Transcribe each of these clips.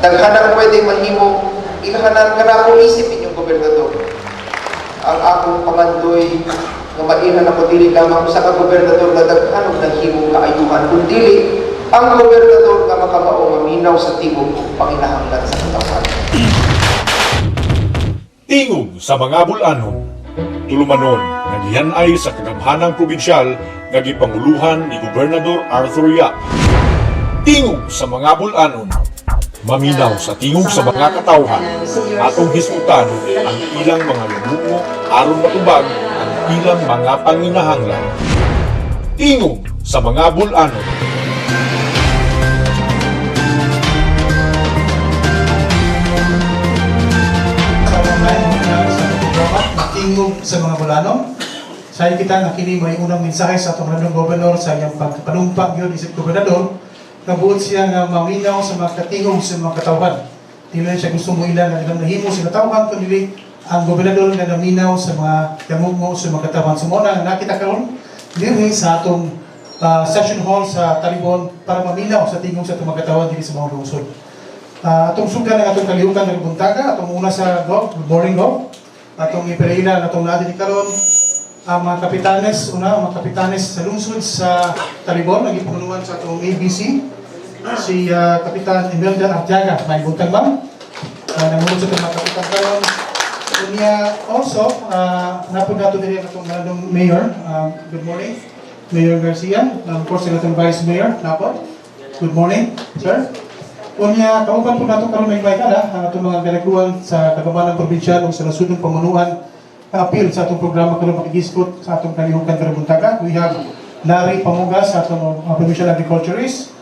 Daghan ang pwedeng mahimo, ilhanan kanako isip inyong gobernador. Ang akong pangandoy nga mailhan ako dili lamang sa ka gobernador nga daghan og naghimong kaayuhan, kundi ang gobernador nga makamao maminaw sa tingog ug panginahanglan sa katawhan. Tingog sa mga bulanon. Tulumanon nga gihan-ay sa kagamhanang probinsyal nga gipanguluhan ni Gobernador Arthur Yap. Tingog sa mga bulanon. Maminaw sa tingog sa mga katawhan. Atong hisgutan ang ilang mga yamungo aron matubag ang ilang mga panginahanglan. Tingog sa mga bulanon. Sa online na sa programa Tingog sa mga Bulano. Sa kita nga kini may unang mensahe sa atong landong gobernador sa iyang pagpanumpa gyud isip gobernador, nabuot siya nga maminaw sa mga katingog sa mga katawhan. Dili lang siya gusto mo ilan nga ilang nahimo sa katawhan, kundi ang gobernador nga naminaw sa mga yamugmo sa mga katawhan. So mao na nga nakita karon dinhi sa atong session hall sa Talibon para maminaw sa tingog sa atong mga katawhan dinhi sa mga lungsod. Atong sugdan ang atong kalihukan ng buntaga, atong una sa Gov, good morning, Gov. Atong ipiraila atong naa dinhi karon ang mga kapitanes, una ang mga kapitanes sa lungsod sa Talibon, ang gipanunuan sa atong ABC, si Kapitan Imelda Artiaga. May buntag, ma'am. Nangulog sa atong mga kapitan karon. Unya also, napod nato diri ang atong landong mayor. Good morning, Mayor Garcia. Of course, ang atong Vice Mayor, napod. Good morning, sir. Unya, kauban po nato karon may kada ang atong mga kalaguan sa kagamanang probinsyal ug sa nasudnong pamunuan na apil sa atong programa karon makigisgot sa atong kalihukan karong buntaga. We have Larry Pamugas sa atong provincial agriculturist.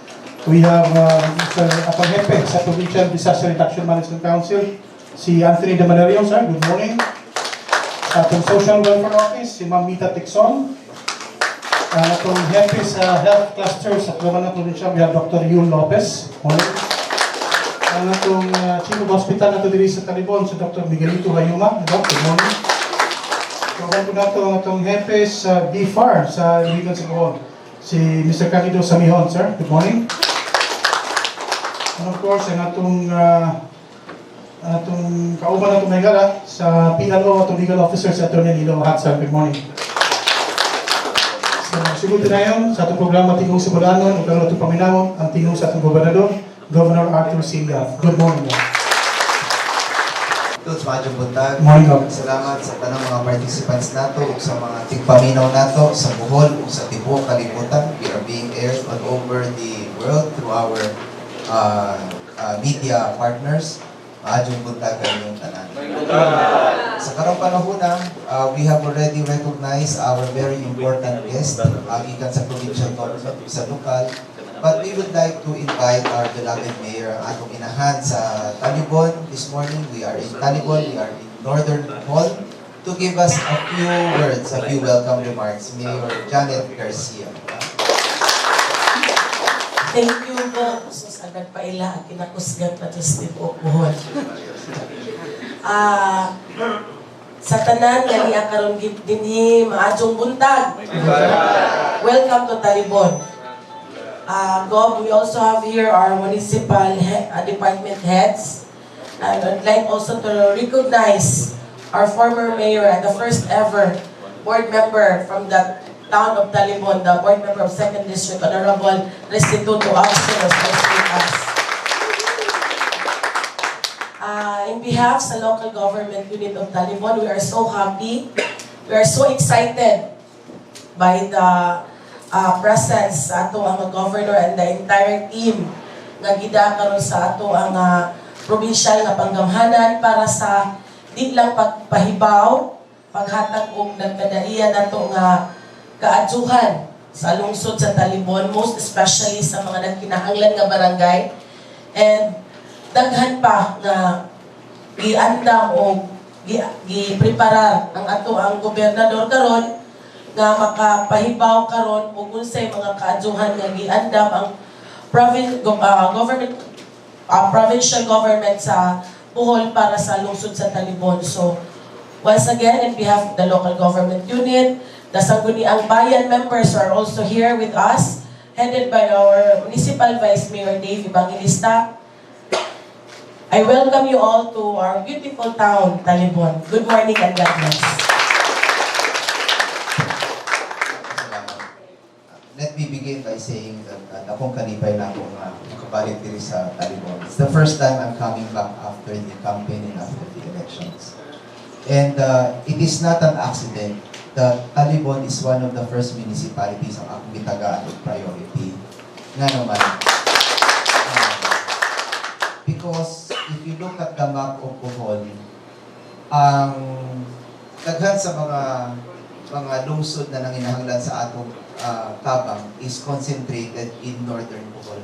We have Mr. atong hepe sa Provincial Disaster Reduction Management Council, si Anthony Damanario, sir. Good morning. Sa atong Social Welfare Office, si Ma'am Mita Tixon. Ang atong hepe sa Health Cluster sa Kagamanang Provincial, we have Dr. Yul Lopez. Morning. Ang atong Chief of Hospital nato diri sa Talibon, si Dr. Miguelito Hayuma. Doc, good morning. Kauban po nato ang atong hepe sa BFAR sa Iligan sa Bohol, si Mr. Candido Samihon, sir. Good morning. And of course, ang atong kauban nato may gala sa PLO, atong legal officer, si Atty. Nilo Hatsan. Good morning. So, siguro na sa atong programa Tingog sa Bulanon, ug karon atong paminawon ang tingog sa atong gobernador, Governor Arthur C. Yap. Good morning, Gov. Tuts, maayong buntag. Morning, Gov. Salamat sa tanang mga participants nato ug sa mga tigpaminaw nato sa Bohol ug sa tibuok kalibutan. We are being aired all over the world through our media partners. Maayong buntag kaninyong tanan. Sa karong panahona, we have already recognized our very important guest, gikan sa provincial government ug sa lokal. But we would like to invite our beloved mayor, ang atong inahan sa Talibon. This morning, we are in Talibon, we are in Northern Bohol, to give us a few words, a few welcome remarks. Mayor Janet Garcia. Thank you po. Sus, agad paila ang kinakusgan pa sa tibuok Bohol. Sa tanan nga niya karon dinhi, maayong buntag. Welcome to Talibon. Gob, we also have here our municipal department heads. And I'd like also to recognize our former mayor and the first ever board member from the town of Talibon, the board member of 2nd District, Honorable Restituto Austin, was also with us. In behalf sa local government unit of Talibon, we are so happy, we are so excited by the presence sa ato ang governor and the entire team nga gida karon sa ato ang provincial nga panggamhanan para sa di lang pagpahibaw, paghatag og nagkadaiya nato nga kaadjuhan sa lungsod sa Talibon, most especially sa mga nagkinahanglan nga barangay and daghan pa nga giandam o gi-preparar ang ato ang gobernador karon nga makapahibaw karon og unsay mga kaadjuhan nga giandam ang province government provincial government sa Bohol para sa lungsod sa Talibon. So once again, in behalf of the local government unit, the Sangguniang Bayan members are also here with us, headed by our Municipal Vice Mayor Dave Evangelista. I welcome you all to our beautiful town, Talibon. Good morning and God bless. Salamat. Let me begin by saying that akong kalipay na ako nga makabalik diri sa Talibon. It's the first time I'm coming back after the campaign and after the elections. And it is not an accident that Talibon is one of the first municipalities ang akong gitagaan og priority. Nga naman, because if you look at the map of Bohol, ang daghan sa mga lungsod na nanginahanglan sa atong tabang is concentrated in northern Bohol.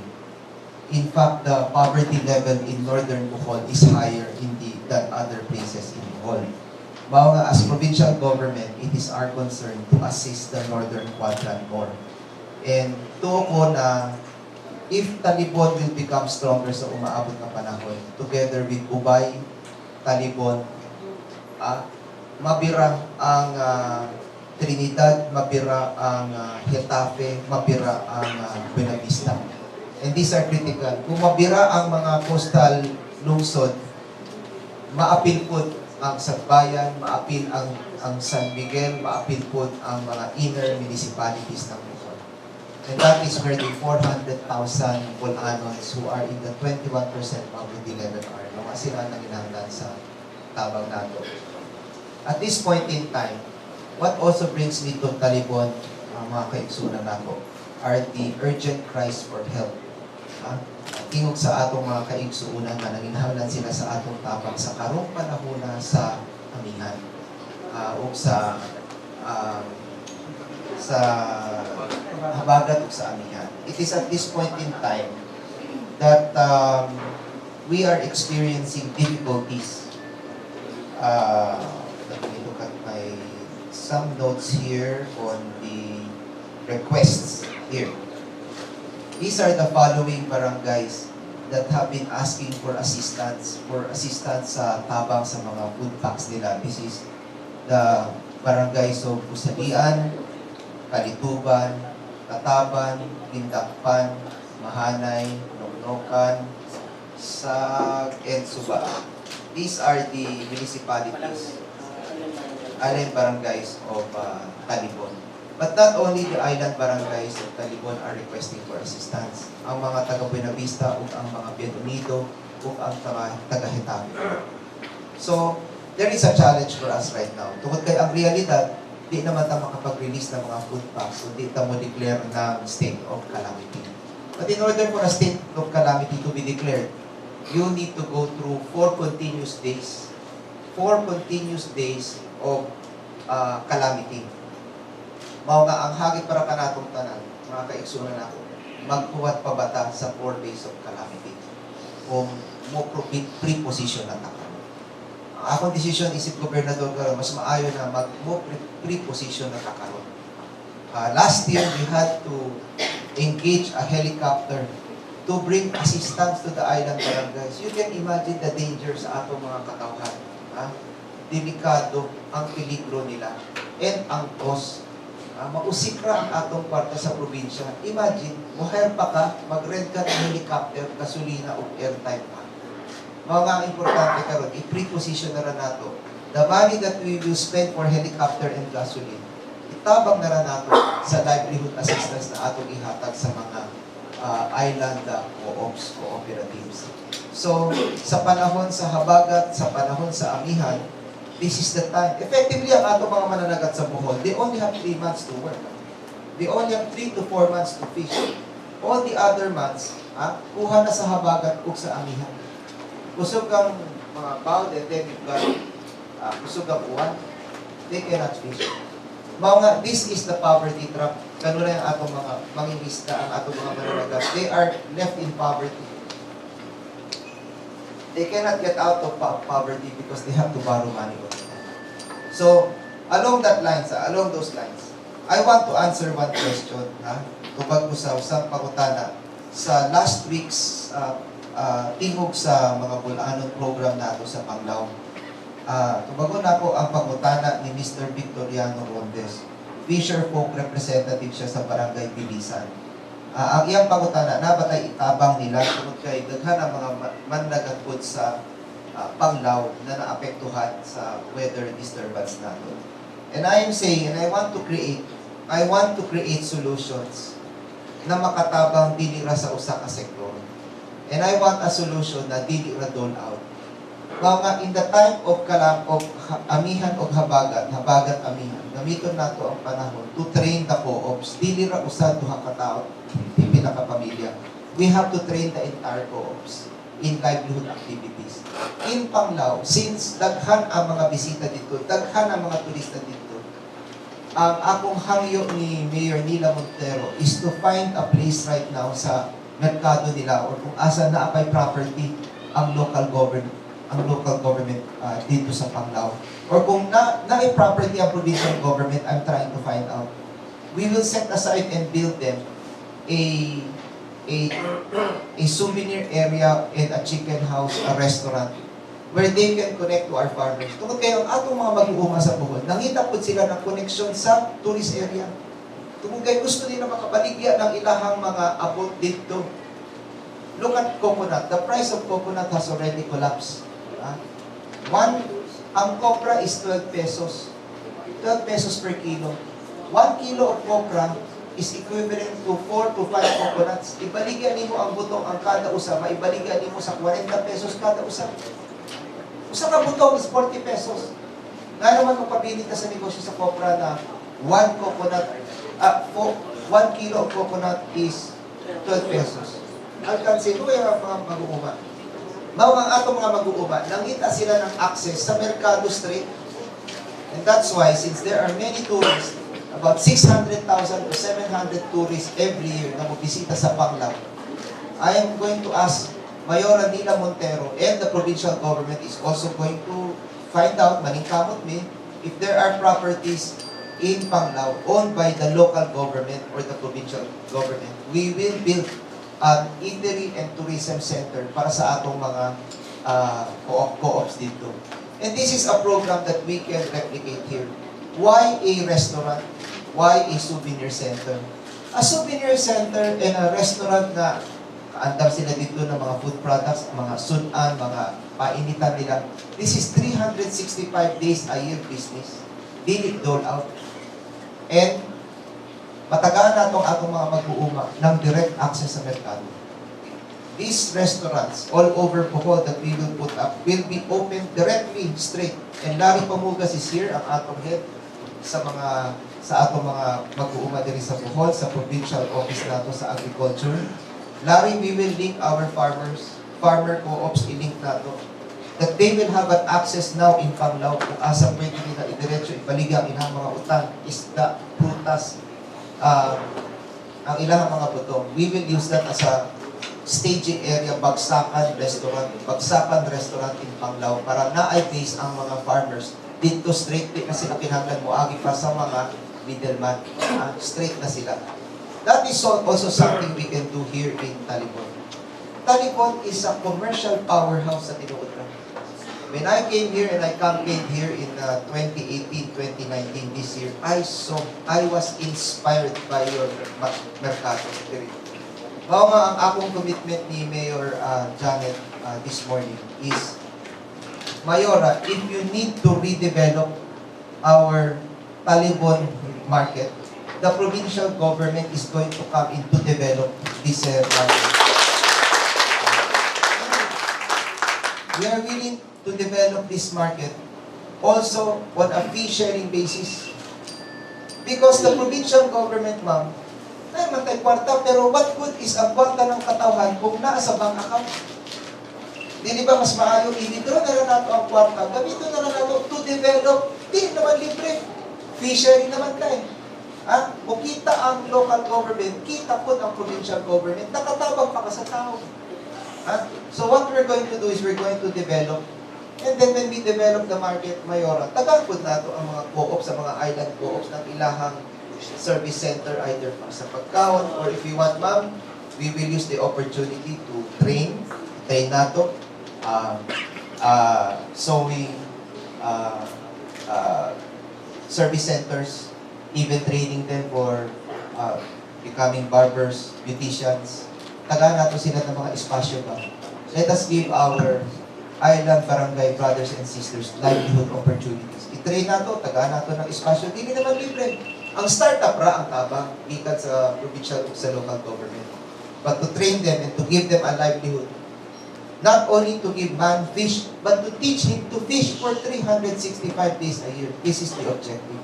In fact, the poverty level in northern Bohol is higher in the than other places in Bohol. Mao nga as provincial government, it is our concern to assist the northern quadrant more. And tuo ko na if Talibon will become stronger sa umaabot na panahon, together with Ubay, Talibon, mabira ang Trinidad, mabira ang Getafe, mabira ang Buenavista. And these are critical. Kung mabira ang mga coastal lungsod, maapil pod ang Sagbayan, maapil ang San Miguel, maapil pod ang mga inner municipalities ng Bohol. And that is where the 400,000 Boholanons who are in the 21% poverty level are. Mga sila ang nanginahanglan sa tabang nato. At this point in time, what also brings me to Talibon, mga kaigsunan nako, are the urgent cries for help. Ha? Tingog sa atong mga kaigsuunan nga nanginahanglan sila sa atong tabang sa karong panahona sa amihan ug sa habagat ug sa amihan. It is at this point in time that we are experiencing difficulties. Let me look at my some notes here on the requests here. These are the following barangays that have been asking for assistance sa tabang sa mga food packs nila. This is the barangays of Usalian, Kalituban, Kataban, Guindacpan, Mahanay, Noknokan, Sag, and Suba. These are the municipalities, island barangays of Talibon. But not only the island barangays of Talibon are requesting for assistance. Ang mga taga Buenavista ug ang mga Bien Unido ug ang taga Getafe. So, there is a challenge for us right now. Tungod kay ang realidad, di naman ta makapag-release ng mga food packs kung di ta mo declare ng state of calamity. But in order for a state of calamity to be declared, you need to go through 4 continuous days. 4 continuous days of calamity. Mao nga ang hagit para kanatong tanan, mga kaigsunan nako, maghuwat pa bata sa 4 days of calamity? Kung mo pre-position na ta karon. Ang akong desisyon isip gobernador karon, mas maayo na mag mo pre-position na ta karon. Last year we had to engage a helicopter to bring assistance to the island barangays. You can imagine the danger sa atong mga katawhan. Ha? Delikado ang peligro nila and ang cost. Mausik ra ang atong kwarta sa probinsya. Imagine, mo-hire pa ka, mag-rent ka ng helicopter, gasolina o airtime pa. Mao nga ang importante karon, i-preposition na ra nato. The money that we will spend for helicopter and gasoline, itabang na ra nato sa livelihood assistance na atong ihatag sa mga island co-ops, cooperatives. So, sa panahon sa habagat, sa panahon sa amihan, this is the time. Effectively, ang atong mga mananagat sa Bohol, they only have 3 months to work. They only have 3 to 4 months to fish. All the other months, kuha na sa habagat ug sa amihan. Kusog ang mga bawd and then you've got kusog ang uwan, they cannot fish. Mao nga, this is the poverty trap. Kanunay ang atong mga mangingisda, ang atong mga mananagat. They are left in poverty. They cannot get out of poverty because they have to borrow money all the time. So, along those lines, I want to answer one question, ha? Tubag ko sa usang pangutana sa last week's tingog sa mga Bol-anon program nato sa Panglao. Tubagon nako ang pangutana ni Mr. Victoriano Rondes. Fisher folk representative siya sa Barangay Bilisan. Ang iyang pangutana, naa ba tay itabang nila tungod kay daghan ang mga manlagakod sa Panglao na naapektuhan sa weather disturbance nato. And I am saying, and I want to create solutions na makatabang dili ra sa usa ka sektor. And I want a solution na dili ra dole out. Mao nga in the time of kalam of amihan og habagat, habagat amihan, gamiton nato ang panahon to train the co-ops. Dili ra usa duha ka tawo, pipila ka pamilya. We have to train the entire co-ops in livelihood activities. In Panglao, since daghan ang mga bisita dito, daghan ang mga turista dito, ang akong hangyo ni Mayor Nila Montero is to find a place right now sa merkado nila or kung asa naa pay property ang local government dito sa Panglao. Or kung naay property ang provincial government, I'm trying to find out. We will set aside and build them a souvenir area and a chicken house, a restaurant where they can connect to our farmers. Tungod kayo ang atong mga mag-uuma sa Bohol, nangita pod sila ng connection sa tourist area. Tungod kay gusto nila makabaligya ng ilahang mga abot dito. Look at coconut. The price of coconut has already collapsed. Ah. One, ang copra is 12 pesos. 12 pesos per kilo. 1 kilo of copra is equivalent to 4 to 5 coconuts. Ibaligya nimo ang butong ang kada usa, maibaligya nimo sa 40 pesos kada usa. Usa ka butong is 40 pesos. Nga naman magpabilin ka sa negosyo sa copra na 1 coconut, 1 kilo of coconut is 12 pesos. Alkansin mo yung mga mag-uuma. Mao ang atong mga mag-uuma, nangita sila ng access sa Mercado Street. And that's why, since there are many tourists, about 600,000 to 700 tourists every year na mobisita sa Panglao, I am going to ask Mayora Nila Montero and the provincial government is also going to find out, maningkamot mi, if there are properties in Panglao owned by the local government or the provincial government. We will build an eatery and tourism center para sa atong mga co-ops dito. And this is a program that we can replicate here. Why a restaurant? Why a souvenir center? A souvenir center and a restaurant na kaandam sila dito ng mga food products, mga sudan, mga painitan nila. This is 365 days a year business. Dili dole out. And matagaan natong atong mga mag-uuma ng direct access sa merkado. These restaurants all over Bohol that we will put up will be open directly straight. And Larry Pamugas is here, ang atong head sa atong mga mag-uuma diri sa Bohol, sa provincial office nato sa agriculture. Larry, we will link our farmers, farmer co-ops, i-link nato that they will have an access now in Panglao kung asa pwede nila idiretso ibaligya ang ilang mga utan, isda, prutas, ang ilang mga butong. We will use that as a staging area, bagsakan restaurant in Panglao para naay base ang mga farmers dito straight, di na sila kinahanglan moagi pa sa mga middleman. Straight na sila. That is also something we can do here in Talibon. Talibon is a commercial powerhouse sa tinuod ra. When I came here and I campaigned here in 2018, 2019, this year, I was inspired by your merkado diri. Mao nga ang akong commitment ni Mayor Janet this morning is, Mayora, if you need to redevelop our Talibon market, the provincial government is going to come in to develop this market. We are willing to develop this market also on a fee sharing basis. Because the provincial government, ma'am, ay man tay kwarta, pero what good is ang kwarta ng katawhan kung naa sa bank account? Dili ba mas maayo i-withdraw na lang nato ang kwarta, gamiton na lang nato to develop, di naman libre. Fee sharing naman kay. Ha? Kung kita ang local government, kita po ang provincial government, nakatabang pa ka sa tao. Ha? So what we're going to do is we're going to develop. And then when we develop the market, Mayora, tagaan po nato ang mga co-op sa mga island co-ops ng ilahang service center either pa sa pagkaon or if you want, ma'am, we will use the opportunity to train nato, sewing, service centers, even training them for becoming barbers, beauticians. Tagaan nato sila ng mga espasyo ba. Let us give our island barangay brothers and sisters livelihood opportunities. I-train nato, tagaan nato ng espasyo. Dili naman libre. Ang startup ra ang tabang gikan sa provincial ug sa local government. But to train them and to give them a livelihood, not only to give man fish, but to teach him to fish for 365 days a year. This is the objective.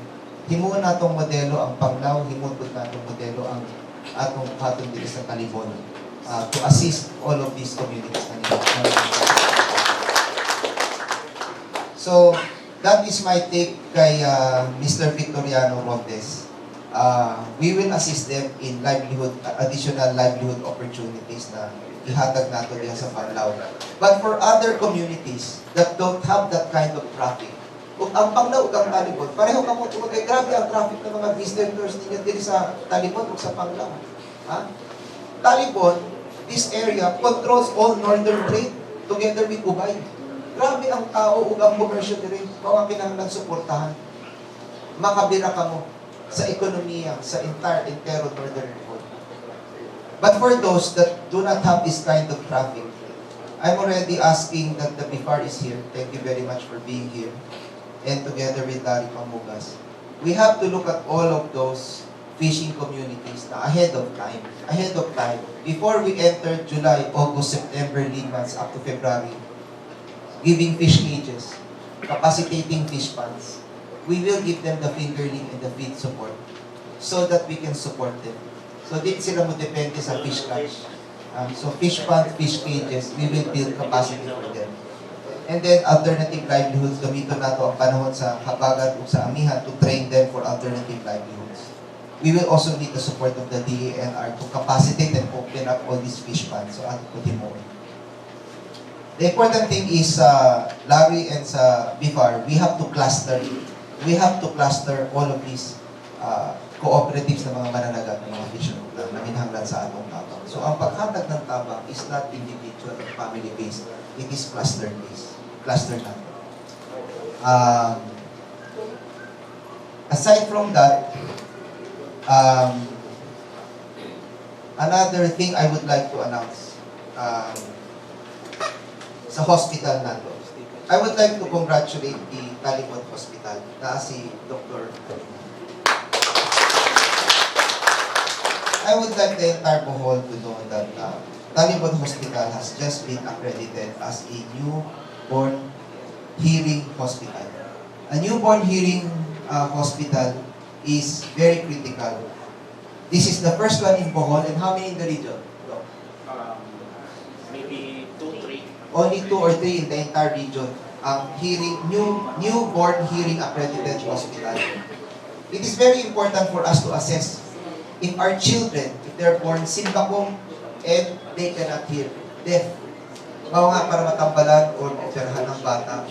Himuon natong modelo ang Panglao, himuon pud natong modelo ang atong buhaton diri sa Talibon to assist all of these communities na nila. So, that is my take kay Mr. Victoriano Rondes. We will assist them in livelihood, additional livelihood opportunities na ihatag nato diyan sa Panglao. But for other communities that don't have that kind of traffic, ug ang Panglao ug ang Talibon, pareho kamo tungod kay grabe ang traffic ng mga visitors ninyo diri sa Talibon ug sa Panglao. Ha? Talibon, this area controls all northern trade together with Ubay. Grabe ang tao ug ang commercial diri. Mao ang kinahanglan suportahan. Makabira kamo sa ekonomiya sa entire entero northern Bohol. But for those that do not have this kind of traffic, I'm already asking that the BFAR is here. Thank you very much for being here. And together with Larry Pamugas. We have to look at all of those fishing communities na ahead of time. Ahead of time. Before we enter July, August, September, lean months up to February, giving fish cages, capacitating fish ponds. We will give them the fingerling and the feed support so that we can support them. So di sila mo depende sa fish catch. So fish pond, fish cages, we will build capacity for them. And then alternative livelihoods, gamiton nato ang panahon sa habagat ug sa amihan to train them for alternative livelihoods. We will also need the support of the DENR to capacitate and open up all these fish ponds. So ato po himuon. The important thing is, Larry and sa BFAR, we have to cluster. We have to cluster all of these cooperatives ng mga mananagat ng mga fishermen na nanginahanglan sa atong tabang. So ang paghatag ng tabang is not individual or family-based. It is cluster-based. Cluster natin. Aside from that, another thing I would like to announce sa hospital nato. I would like to congratulate the Talibon Hospital na si Dr. I would like the entire Bohol to know that Talibon Hospital has just been accredited as a newborn hearing hospital. A newborn hearing hospital is very critical. This is the first one in Bohol, and how many in the region, Doc? Maybe two, three. Only two or three in the entire region ang hearing newborn hearing accredited hospital. It is very important for us to assess if our children, if they're born simbakong and they cannot hear, deaf. Mao nga para matambalan or maoperahan ng bata,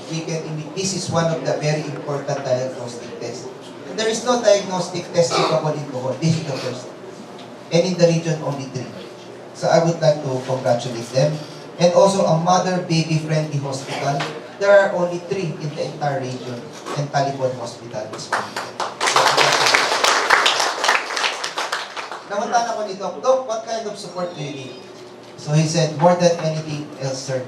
this is one of the very important diagnostic tests. And there is no diagnostic test capable in Bohol. This is the first. And in the region, only three. So I would like to congratulate them. And also a mother-baby friendly hospital. There are only three in the entire region, and Talibon Hospital is one of them. Nangutan ako ni Doc, "Doc, what kind of support do you need?" So he said, "More than anything else, sir,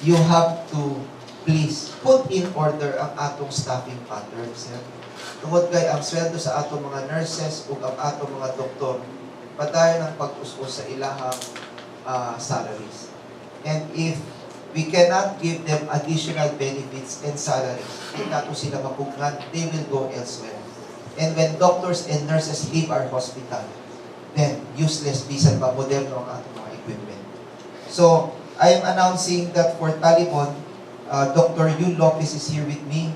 you have to please put in order ang atong staffing pattern, sir. Tungod kay ang sweldo sa atong mga nurses ug ang atong mga doktor, padayon ang pag-us-us sa ilahang salaries. And if we cannot give them additional benefits and salaries, di nato sila mapugnan, they will go elsewhere. And when doctors and nurses leave our hospital, then useless bisan pa moderno ang atong mga equipment." So, I am announcing that for Talibon, Dr. Yul Lopez is here with me.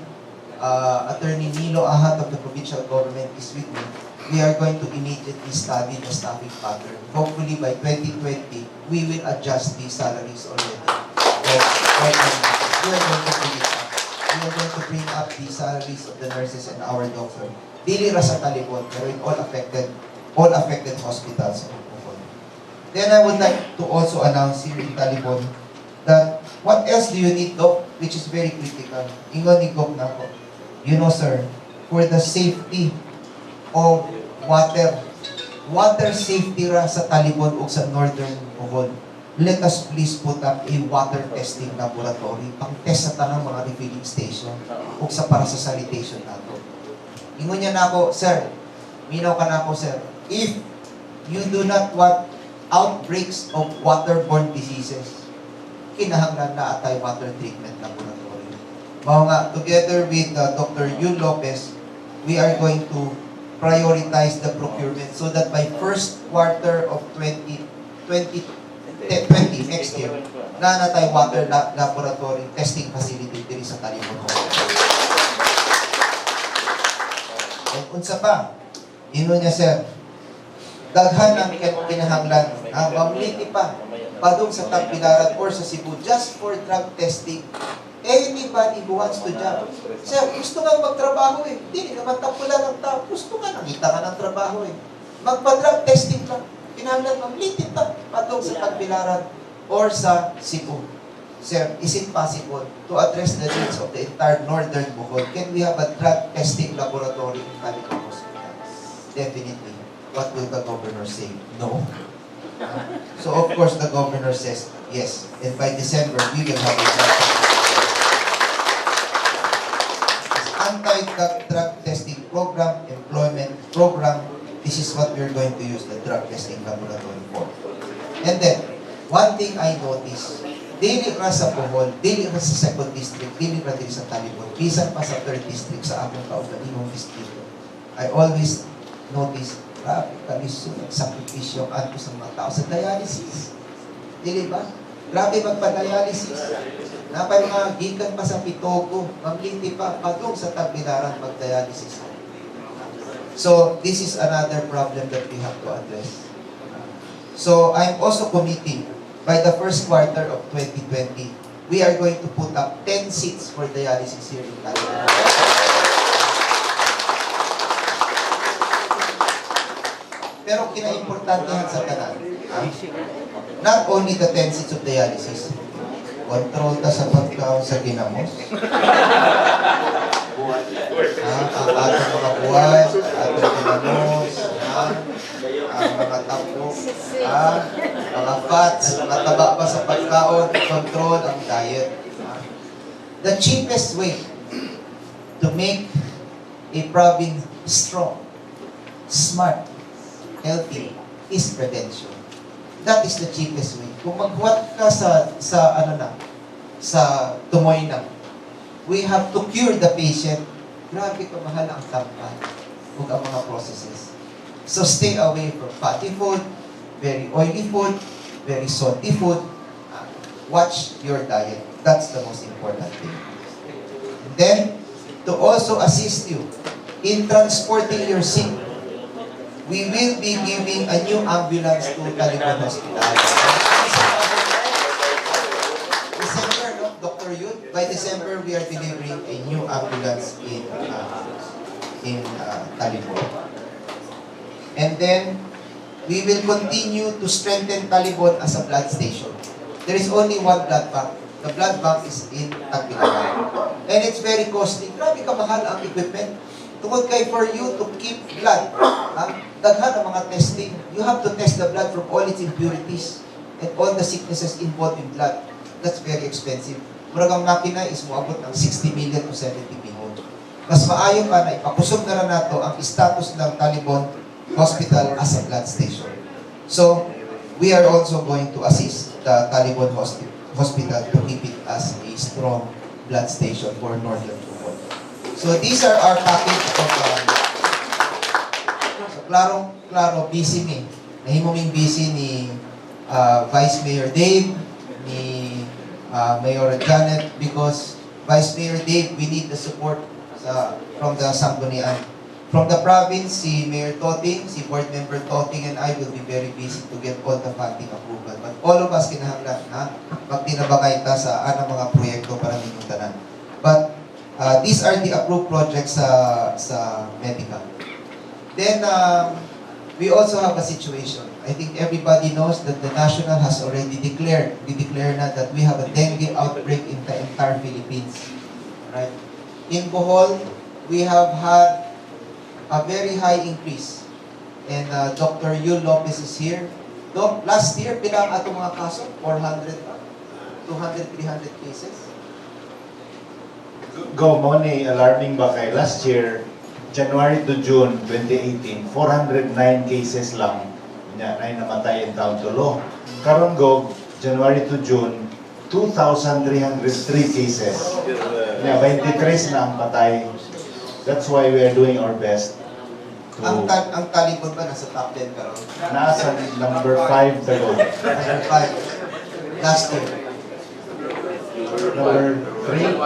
Attorney Nilo Ahat of the provincial government is with me. We are going to immediately study the staffing pattern. Hopefully by 2020, we will adjust the salaries already. But right now, we are going to bring it up. We are going to bring up the salaries of the nurses and our doctor. Dili ra sa Talibon, pero in all affected hospitals of Bohol. Then I would like to also announce here in Talibon that what else do you need, Doc? Which is very critical. Ingon ni Doc nako, "You know, sir, for the safety of water Water safety ra sa Talibon ug sa Northern Bohol. Let us please put up a water testing laboratory pang test sa tanang mga refilling station ug sa para sa sanitation nato. Ingon niya nako, "Sir, minaw ka nako, sir. If you do not want outbreaks of waterborne diseases, kinahanglan naa tay water treatment laboratory." Mao nga, together with Dr. Yul Lopez, we are going to prioritize the procurement so that by first quarter of 2020 20 next year, naa na tay water laboratory testing facility diri sa Talibon Hospital. And unsa pa? Ingon niya, "Sir, daghan ang kinahanglan. Ah, mamliti pa padung sa Tagbilaran or sa Cebu just for drug testing. Anybody who wants to job. Sir, gusto nga magtrabaho eh. Hindi naman tapulan ng tao. Gusto nga, nangita ka ng trabaho eh. Magpa-drug testing lang. Kinahanglan mamliti pa padung sa Tagbilaran or sa Cebu. Sir, is it possible to address the needs of the entire Northern Bohol? Can we have a drug testing laboratory in Talibon Hospital?" Definitely. What will the governor say? No. So of course the governor says yes. And by December, we will have a drug testing. Anti-drug drug testing program, employment program, this is what we're going to use the drug testing laboratory for. And then, one thing I noticed, dili ra sa Bohol, dili ra sa second district, dili ra diri sa Talibon, bisan pa sa third district sa akong kaugalingong distrito. I always notice, grabe kalisod ang sakripisyo ang adto sa mga tao sa dialysis. Dili ba? Grabe magpa-dialysis. Napay mga gikan pa sa Pitogo, mamliti pa, padung sa Tagbilaran mag-dialysis. So, this is another problem that we have to address. So, I'm also committing by the first quarter of 2020, we are going to put up 10 seats for dialysis here in Talibon. Pero kinaimportantehan sa tanan, ah, not only the 10 seats of dialysis, control ta sa pagkaon sa ginamos. Ah, ang atong mga buhat, ang atong ginamos, ah, ang mga tapok, ah, mga fats, mga taba pa sa pagkaon, control ang diet. Ah. The cheapest way to make a province strong, smart, healthy is prevention. That is the cheapest way. Kung maghuwat ka sa ano na, sa tumoy na, we have to cure the patient. Grabe kamahal ang tampan ug ang mga processes. So stay away from fatty food, very oily food, very salty food. Ah, watch your diet. That's the most important thing. And then, to also assist you in transporting your sick, we will be giving a new ambulance to Talibon Hospital. December, no? Dr. Yun? By December, we are delivering a new ambulance in Talibon. And then, we will continue to strengthen Talibon as a blood station. There is only one blood bank. The blood bank is in Tagbilaran. And it's very costly. Grabe kamahal ang equipment. Tungod kay for you to keep blood, ha? Daghan ang mga testing. You have to test the blood from all its impurities and all the sicknesses involved in blood. That's very expensive. Murag ang makina is moabot ng 60 million to 70 million. Mas maayo pa na ipakusog na lang nato ang status ng Talibon Hospital as a blood station. So, we are also going to assist the Talibon Hospital to keep it as a strong blood station for Northern Bohol. So, these are our package of so, klarong, klaro, busy mi. Nahimo ming busy ni Vice Mayor Dave, ni Mayor Janet, because Vice Mayor Dave, we need the support from the Sangguniang. From the province, si Mayor Toting, si Board Member Toting and I will be very busy to get all the funding approval. But all of us kinahanglan, ha? Magtinabangay ta sa anang mga proyekto para ninyong tanan. But these are the approved projects sa medical. Then, we also have a situation. I think everybody knows that the national has already declared, we declare na that we have a dengue outbreak in the entire Philippines. Right? In Bohol, we have had a very high increase. And Dr. Yul Lopez is here. Doc, last year, pila ang atong mga kaso? 400 ba? 200, 300 cases? Go, mao ni alarming ba kay last year, January to June 2018, 409 cases lang. Nya, nay namatay intawon tulo. Karon go, January to June, 2,303 cases. Nya, 23 na ang patay. That's why we are doing our best to Ang Talibon ba nasa top 10 karon? Nasa number 5 ta go. Number 5. Last year. Number 3?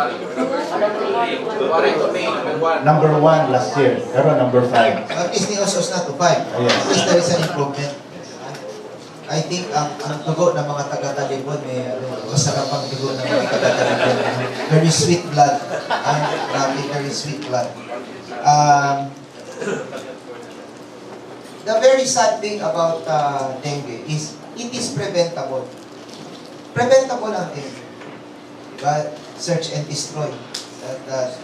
Number 1 last year. Pero number 5. So at least ni-os na to 5. Ah, yes. At least there is an improvement. I think ang dugo ng mga taga-Talibon may ano, masarap ang dugo ng mga taga-Talibon. Very sweet blood. Ang grabe, very sweet blood. The very sad thing about dengue is it is preventable. Preventable ang dengue. Diba? Search and destroy.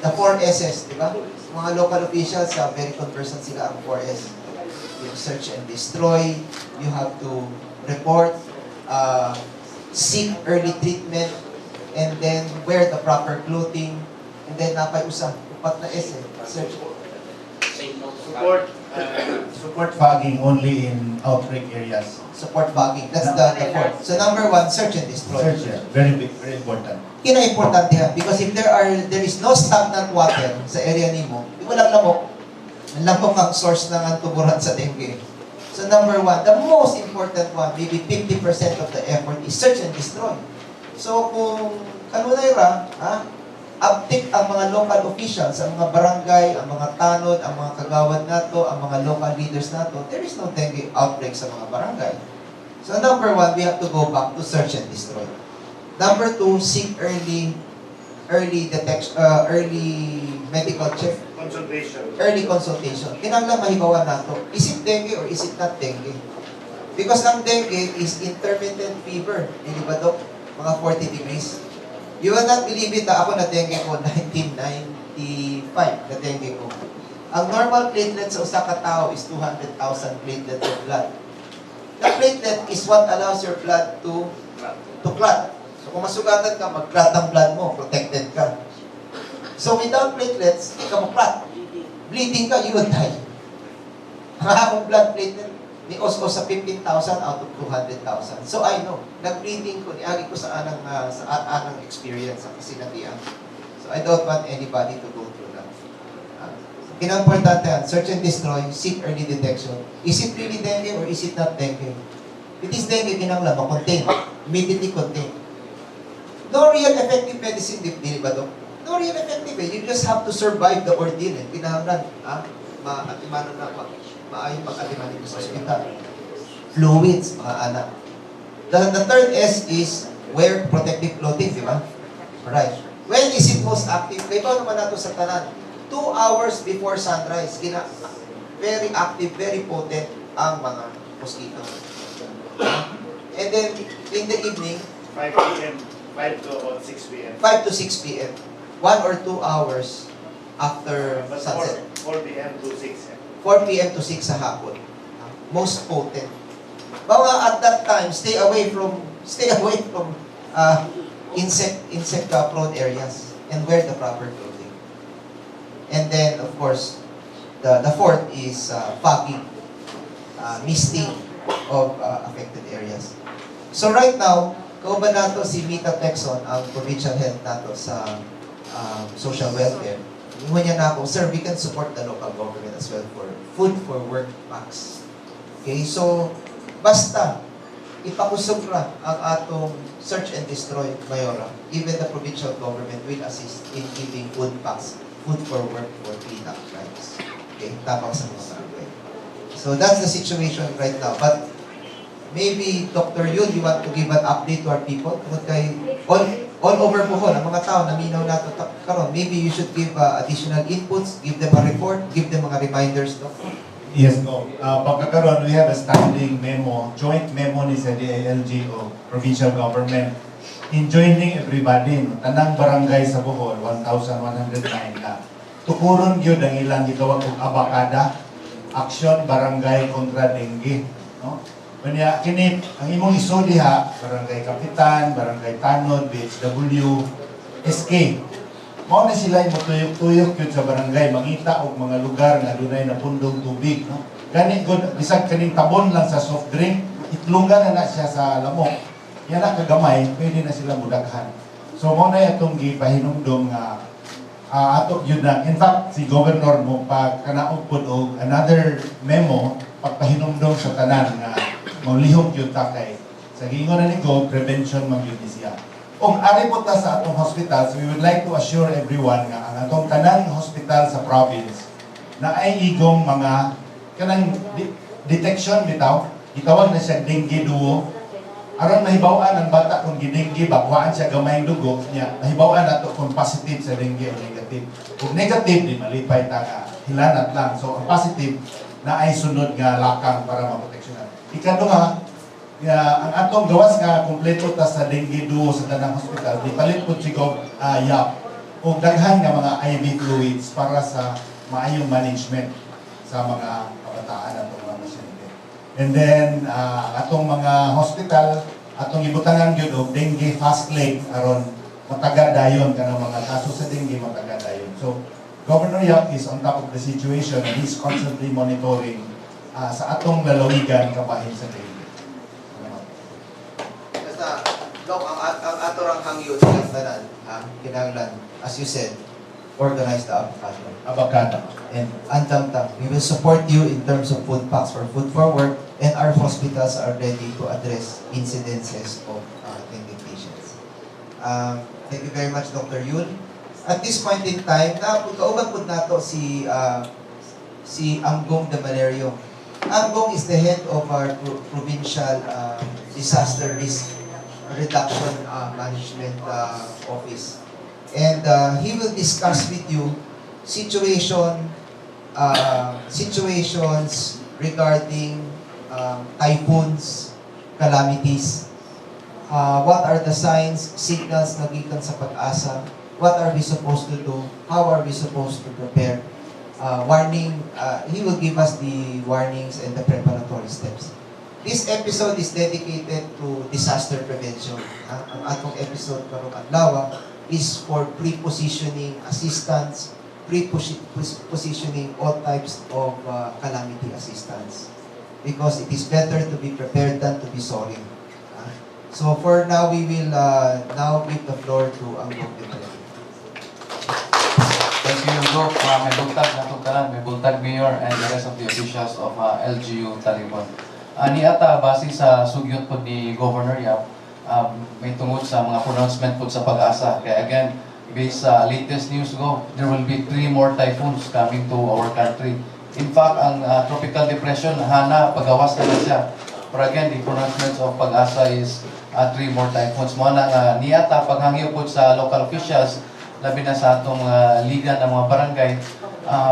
The four S's, di ba? Mga local officials, very conversant sila ang 4S. Yung search and destroy, you have to report, seek early treatment, and then wear the proper clothing, and then naa pay usa, upat na S eh. Search. Support fogging only in outbreak areas. Support fogging. That's the fourth. So number one, search and destroy. Search, yeah. Very big, very important. Kina-importante yan because if there is no stagnant water sa area nimo, di walang lamok. Ang lamok ang source ng tuburan sa dengue. So number one, the most important one, maybe 50% of the effort is search and destroy. So kung kanunay ra, ha, uptick ang mga local officials, ang mga barangay, ang mga tanod, ang mga kagawad nato, ang mga local leaders nato, there is no dengue outbreak sa mga barangay. So number one, we have to go back to search and destroy. Number two, seek early detection, early medical check, Consultation. Early consultation. Kinahanglan mahibawan nato, is it dengue or is it not dengue? Because ang dengue is intermittent fever. Di ba, Dok? Mga 40 degrees. You will not believe it, ah, ako na dengue ko, 1995 na dengue ko. Ang normal platelet sa usa ka tao is 200,000 platelets of blood. The platelet is what allows your blood to clot. So kung masugatan ka, mag-clot ang blood mo, protected ka. So without platelets, di ka mo-clot. Bleeding ka, you will die. Ang akong blood platelet, ni os sa 15,000 out of 200,000. So I know, nag-bleeding ko, niagi ko sa anang experience sa kasinatian. So I don't want anybody to go through that. Pinaka-importante yan, search and destroy, seek early detection. Is it really dengue or is it not dengue? If it is dengue, kinahanglan ma-contain. Immediately contain. No real effective medicine, di ba, Dok? No real effective eh. You just have to survive the ordeal eh. Kinahanglan, maatimanon na, maayong pag-atiman dito sa ospital. Fluids, mga anak. The third S is wear protective clothing, di ba? Right. When is it most active? Kaya ba naman nato sa tanan? 2 hours before sunrise, very active, very potent ang mga mosquito. And then, in the evening, 5 p.m., 5 to about 6 p.m. 5 to 6 p.m. 1 or 2 hours after But sunset. 4 p.m. to 6 eh. 4 p.m. to 6 sa hapon. Most potent. Baka at that time, stay away from insect prone areas and wear the proper clothing. And then, of course, the fourth is fogging, misting of affected areas. So right now, kauban nato si Mita Texon, ang provincial head nato sa social welfare. Ingon niya na ako, "Sir, we can support the local government as well for food for work packs." Okay, so basta ipakusog ra ang atong search and destroy, Mayora. Even the provincial government will assist in giving food packs, food for work for cleanup drives. Okay, tabang sa mga barangay. So that's the situation right now. But maybe, Dr. Yul, you want to give an update to our people? Tungod kay all over Bohol, ang mga tao naminaw nato karon. Maybe you should give additional inputs, give them a report, give them mga reminders, no? Yes, no. Pagkakaroon, we have a standing memo, joint memo ni sa DILG o provincial government, enjoining everybody, no? Tanang barangay sa Bohol, 1,109 na. Tukuron gyud ang ilang gitawag og abakada. Action Barangay kontra Dengue, no? Kanya kini ang imong isod diha, Barangay Kapitan, Barangay Tanod, BHW, SK. Mao na sila yung mutuyok-tuyok yun sa barangay, mangita og mga lugar nga dunay napundong tubig, no? Gani gud bisag kaning tabon lang sa soft drink, itlungan na na siya sa lamok. Yan na kagamay, pwede na sila mudaghan. So mao na itong gipahinumdom nga ato yun na. In fact, si Governor mo pa kanaog pod og another memo pagpahinumdom sa tanan nga molihok yun ta kay sa giingon na ni Gov, prevention man gyud ni siya. Ug ari po ta sa atong hospitals, we would like to assure everyone nga ang atong tanan nga hospital sa province na ay igong mga kanang detection bitaw, gitawag na siya dengue duo, aron mahibaw-an ang bata kung gidengge ba, kuhaan siya gamayng dugo niya, mahibaw-an nato kung positive sa dengue o negative. Kung negative, di malipay ta nga hilanat lang. So ang positive na ay sunod nga lakang para maproteksyonan. Ikaduha nga, ang atong gawas nga kompleto ta sa dengue duo sa tanang hospital, di palit po si Gov Yap og daghan nga mga IV fluids para sa maayong management sa mga kabataan atong mga pasyente. And then, atong mga hospital, atong ibutangan gyud og dengue fast lane aron matagad dayon kanang mga kaso sa dengue, matagad dayon. So, Governor Yap is on top of the situation and he's constantly monitoring sa atong lalawigan kabahin sa dengue. Salamat. Basta, Doc, ang ato rang hangyo silang tanan, ha? Kinahanglan, as you said, organize the abakada. Abakada. And andam ta, we will support you in terms of food packs for food for work, and our hospitals are ready to address incidences of dengue patients. Thank you very much, Dr. Yun. At this point in time, na kauban po nato si Anggong de Valerio. Anggong is the head of our provincial disaster risk reduction management office. And he will discuss with you situations regarding typhoons, calamities. What are the signs, signals na gikan sa PAGASA? What are we supposed to do? How are we supposed to prepare? Warning, he will give us the warnings and the preparatory steps. This episode is dedicated to disaster prevention. Ah, ang atong episode karong adlaw is for pre-positioning assistance, pre-positioning all types of calamity assistance. Because it is better to be prepared than to be sorry. Ah, so for now, we will now give the floor to Anggong de Valerio. Thank you, Doc. May buntag na itong tanan, may buntag, Mayor and the rest of the officials of LGU Talibon. Niata, base sa sugyot po ni Governor Yap, may tungod sa mga pronouncement po sa PAGASA. Kaya again, based sa latest news go, there will be three more typhoons coming to our country. In fact, ang tropical depression, Hana, pagawas na na siya. But again, the pronouncements of PAGASA is three more typhoons. Mo na nga niata paghangyo po sa local officials, labi na sa atong liga ng mga barangay,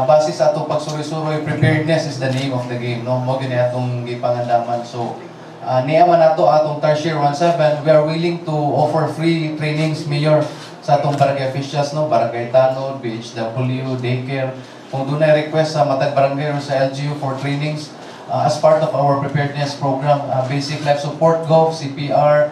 base sa atong pagsuroy-suroy, preparedness is the name of the game, no? Mo gini atong gipangandaman. So, niya man nato atong Tarsier 17, we are willing to offer free trainings, Mayor, sa atong barangay officials, no? Barangay Tanod, BHW, daycare. Kung dunay request sa matag barangay or sa LGU for trainings, as part of our preparedness program, basic life support, Gov, CPR,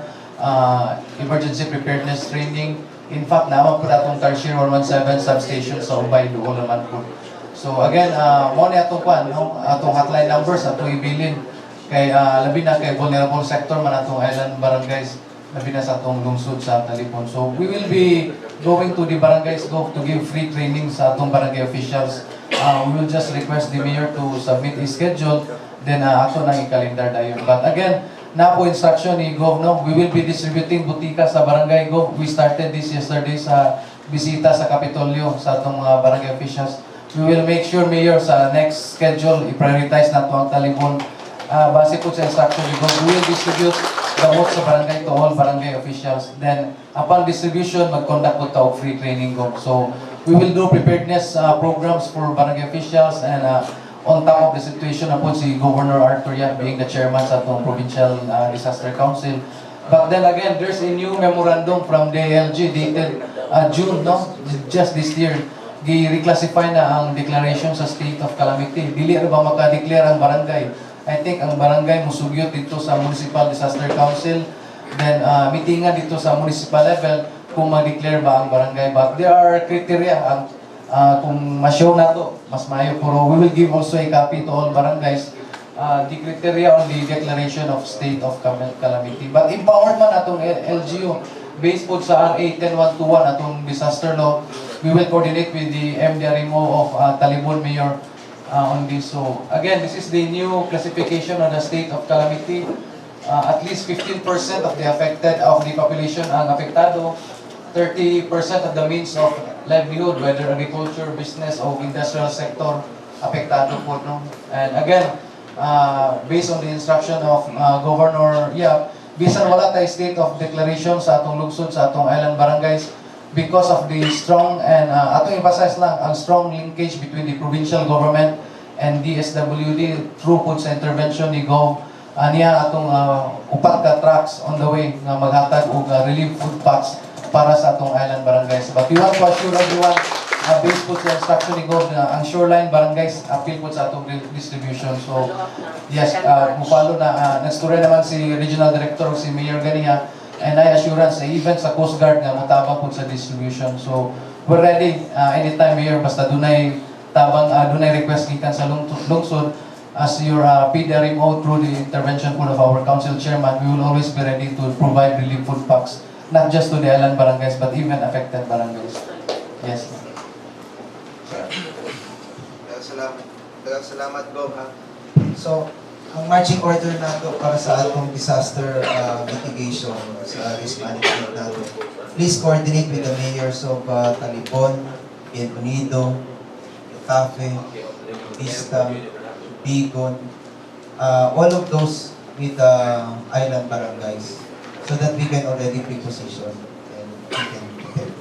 emergency preparedness training. In fact, naman po atong Tarsier 117 substation sa Ubay, duol naman po. So again, mo ni atong kwan, no? Atong hotline numbers, atong ibilin kay labi na kay vulnerable sector man atong island barangays, labi na sa atong lungsod sa Talibon. So we will be going to the barangays, Gov, to give free training sa atong barangay officials. We will just request the mayor to submit a schedule, then ato nang i-calendar dayon. But again, na po instruction ni Gov, no? We will be distributing botika sa barangay, Gov. We started this yesterday sa bisita sa Kapitolyo sa atong mga barangay officials. We will make sure, Mayor, sa next schedule, i-prioritize nato ang Talibon. Base po sa instruction ni Gov, we will distribute gamot sa barangay to all barangay officials. Then, upon distribution, mag-conduct po ta og free training, Gov. So, we will do preparedness programs for barangay officials and on top of the situation na po si Governor Arthur Yap being the chairman sa atong Provincial Disaster Council. But then again, there's a new memorandum from DILG dated June, no? Just this year. Gi-reclassify na ang declaration sa state of calamity. Dili ra ba maka-declare ang barangay? I think ang barangay musugyot dito sa Municipal Disaster Council, then meetingan dito sa municipal level kung mag-declare ba ang barangay. But there are criteria ang kung ma-show na to, mas maayo. Pero we will give also a copy to all barangays the criteria on the declaration of state of calamity. But empowered man atong LGU based po sa RA 10121, atong disaster law. We will coordinate with the MDRMO of Talibon, Mayor, on this. So again, this is the new classification on the state of calamity. At least 15% of the affected of the population ang apektado, 30% of the means of livelihood, whether agriculture, business, o industrial sector, apektado po, no? And again, based on the instruction of Governor Yap, bisan wala tay state of declaration sa atong lungsod, sa atong island barangays, because of the strong and atong emphasize lang ang strong linkage between the provincial government and DSWD through po sa intervention ni Gov niya, atong upat ka trucks on the way nga maghatag og relief food packs para sa atong island barangays. But we want to assure everyone, based po sa instruction ni Gov, na ang shoreline barangays apil po sa atong distribution. So yes, mupalo na, nagstorya naman si Regional Director o si Mayor ganiha and I assurance even sa Coast Guard nga motabang po sa distribution. So we're ready anytime, Mayor, basta dunay tabang, dunay request gikan sa lungsod as your PDRMO. Through the intervention po of our council chairman, we will always be ready to provide relief food packs not just to the island barangays but even affected barangays. Yes. Daghang salamat. Daghang salamat, Gov, ha. So, ang marching order nato para sa atong disaster mitigation, sa risk management nato, please coordinate with the mayors of Talibon, Bien Unido, Getafe, Vista, Vigon, all of those with the island barangays so that we can already pre-position and we can prepare.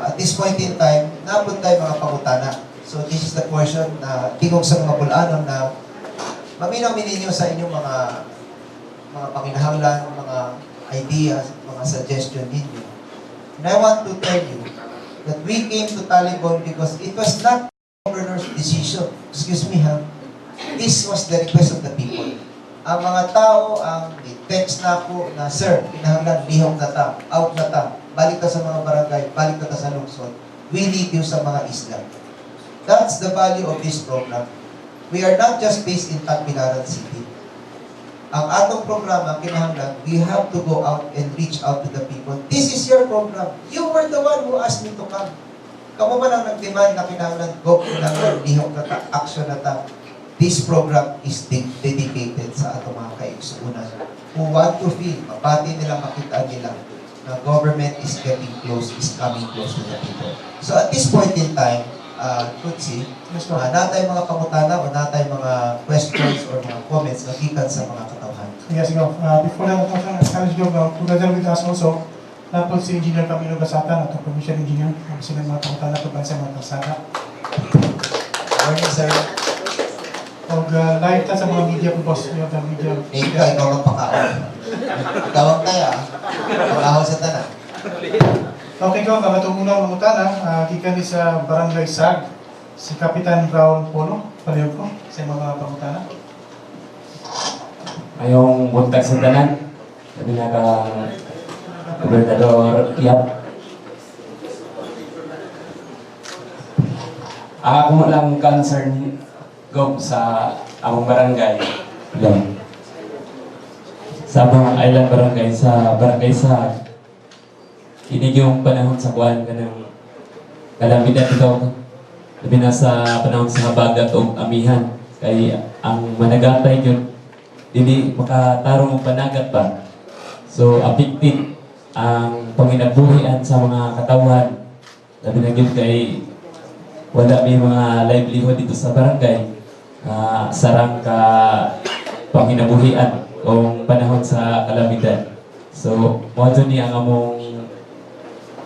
At this point in time, naa pod tay mga pangutana. So this is the portion na tingog sa mga bulanon na maminaw mi ninyo sa inyong mga panginahanglan, mga ideas, mga suggestion ninyo. And I want to tell you that we came to Talibon because it was not governor's decision. Excuse me, ha. This was the request of the people. Ang mga tao ang text na ako na, "Sir, kinahanglan lihok na ta, out na ta, balik ta sa mga barangay, balik na ta sa lungsod. We need you sa mga isla." That's the value of this program. We are not just based in Tagbilaran City. Ang atong programa, kinahanglan, we have to go out and reach out to the people. This is your program. You were the one who asked me to come. Kamo man ang nag-demand na kinahanglan, go, kinahanglan, lihok na ta, action na ta. This program is dedicated sa atong mga kaigsuunan who want to feel, mapati nila, makita nila na government is getting close, is coming close to the people. So at this point in time, Tutsi, Yes, ma'am. Naa tay mga pangutana o naa tay mga questions or mga comments na gikan sa mga katawhan. Yes, Gov. Before that, acknowledge, Gov, together with us also, naa pod si Engineer Camilo Gasatan, atong provincial engineer, ang sila mga pangutana tungkol sa mga kalsada. Morning, sir. Og live ta sa mga media po, boss. We have the media. Eh, ikaw ang pakaon. Ikaw ang kaya. Pakaon sa tanan. Okay, Gov. Ang atong unang mangutana, gikan ni sa Barangay Sag, si Kapitan Raul Polo, palihog ko sa mga pangutana. Maayong buntag sa tanan. Sabi na kang Gobernador Yap. Ako lang concern, Gob, sa among barangay. Lang. Sa among island barangay, sa barangay sa kini yung panahon sa kuan kanang kalamidad ito. Labi na sa panahon sa habagat o amihan kay ang managatay yun dili makatarong og panagat ba. So affected ang panginabuhian sa mga katawhan. Labi na gyud kay wala may mga livelihood dito sa barangay. Sarang ka panginabuhian kung panahon sa kalamidad. So mao jud ni ang among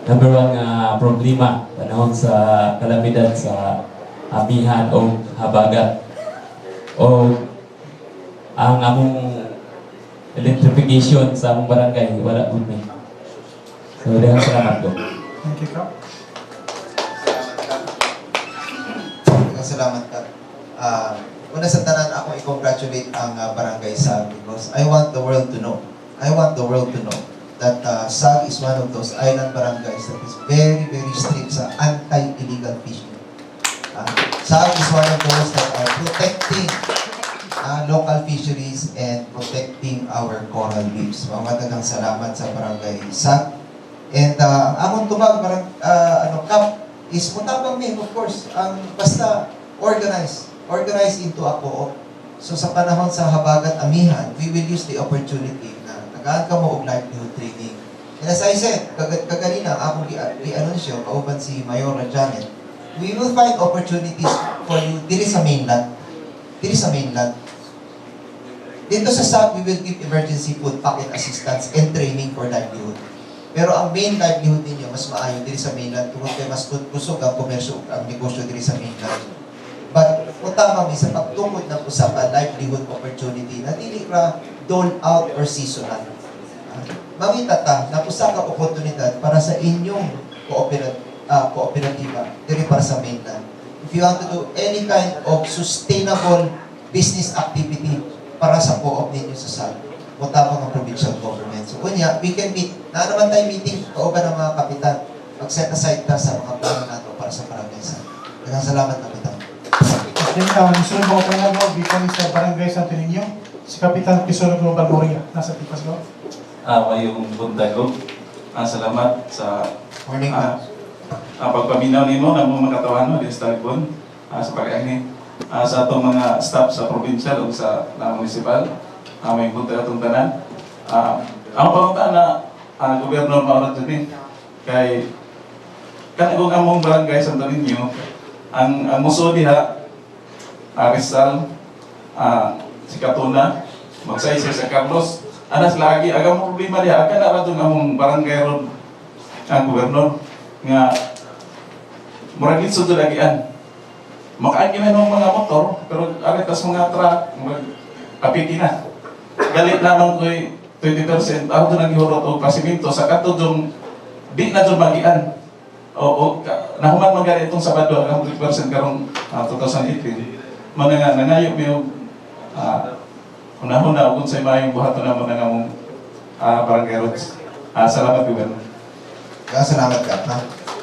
number one nga problema panahon sa kalamidad sa amihan o habagat. O ang among electrification sa among barangay wala pud mi. So daghang salamat po. Thank you, Kap. Salamat, Kap. Daghang salamat ka. Una sa tanan, ako i-congratulate ang Barangay SAG because I want the world to know. I want the world to know that SAG is one of those island barangays that is very, very strict sa anti-illegal fishing. SAG is one of those that are protecting local fisheries and protecting our coral reefs. Mga daghang salamat sa Barangay SAG. And ang among tubag, parang, ano, Kap, is mutabang mi, of course, ang basta organize, organize into a co-op. So sa panahon sa Habagat Amihan, we will use the opportunity na tagaan kamo og livelihood training. And as I said, kaganina, akong gi-anunsyo, kauban si Mayor Janet, we will find opportunities for you diri sa mainland. Diri sa mainland. Dito sa SAG, we will give emergency food packet assistance and training for livelihood. Pero ang main livelihood ninyo, mas maayo diri sa mainland tungod kay mas kusog ang komersyo, ang negosyo diri sa mainland. But utama mi sa pagtukod ng usa ka livelihood opportunity na dili ra dole out or seasonal. Mangita ta na usa ka oportunidad para sa inyong kooperatiba diri para sa mainland. If you want to do any kind of sustainable business activity para sa co-op ninyo sa SAG, mutabang ang provincial government. So, unya, we can meet, na naman tayo meeting, kauban ng mga kapitan, mag-set aside ta sa mga plano nato para sa barangay SAG. Daghang salamat, Kapitan. Then, sunod mo ko na gikan sa Barangay Santo Niño, si Kapitan Crisologo Balmoria. Nasa tipas ko. Mayong buntag. Salamat sa Morning. Pagpaminaw nimo ng mga katawhan di sa Talibon sa pag-ani sa atong mga staff sa provincial ug sa municipal. May buntag atong tanan. Ang pangutana, Gobernador Mauro jud ni kay kanang among barangay Santo Niño, ang muso diha Rizal, Sikatuna, Magsaysay, San Carlos, anas lagi agang problema diha aga na ra tong among barangay road ang gobernador nga murag lisod jud agian. Makaagi na ng mga motor pero ari tas mga truck murag apiki na. Galit lamang ko'y 20% ako doon naghihurot og pasiminto sa kato jung di na jud magian. O, nahuman man gani itong Sabado ang 20% karong 2018. Mana nga nangayo mi og hunahuna ug unsay maayong buhaton namo nang among barangay roads. Salamat, Gobernador. Daghang salamat ka, ha?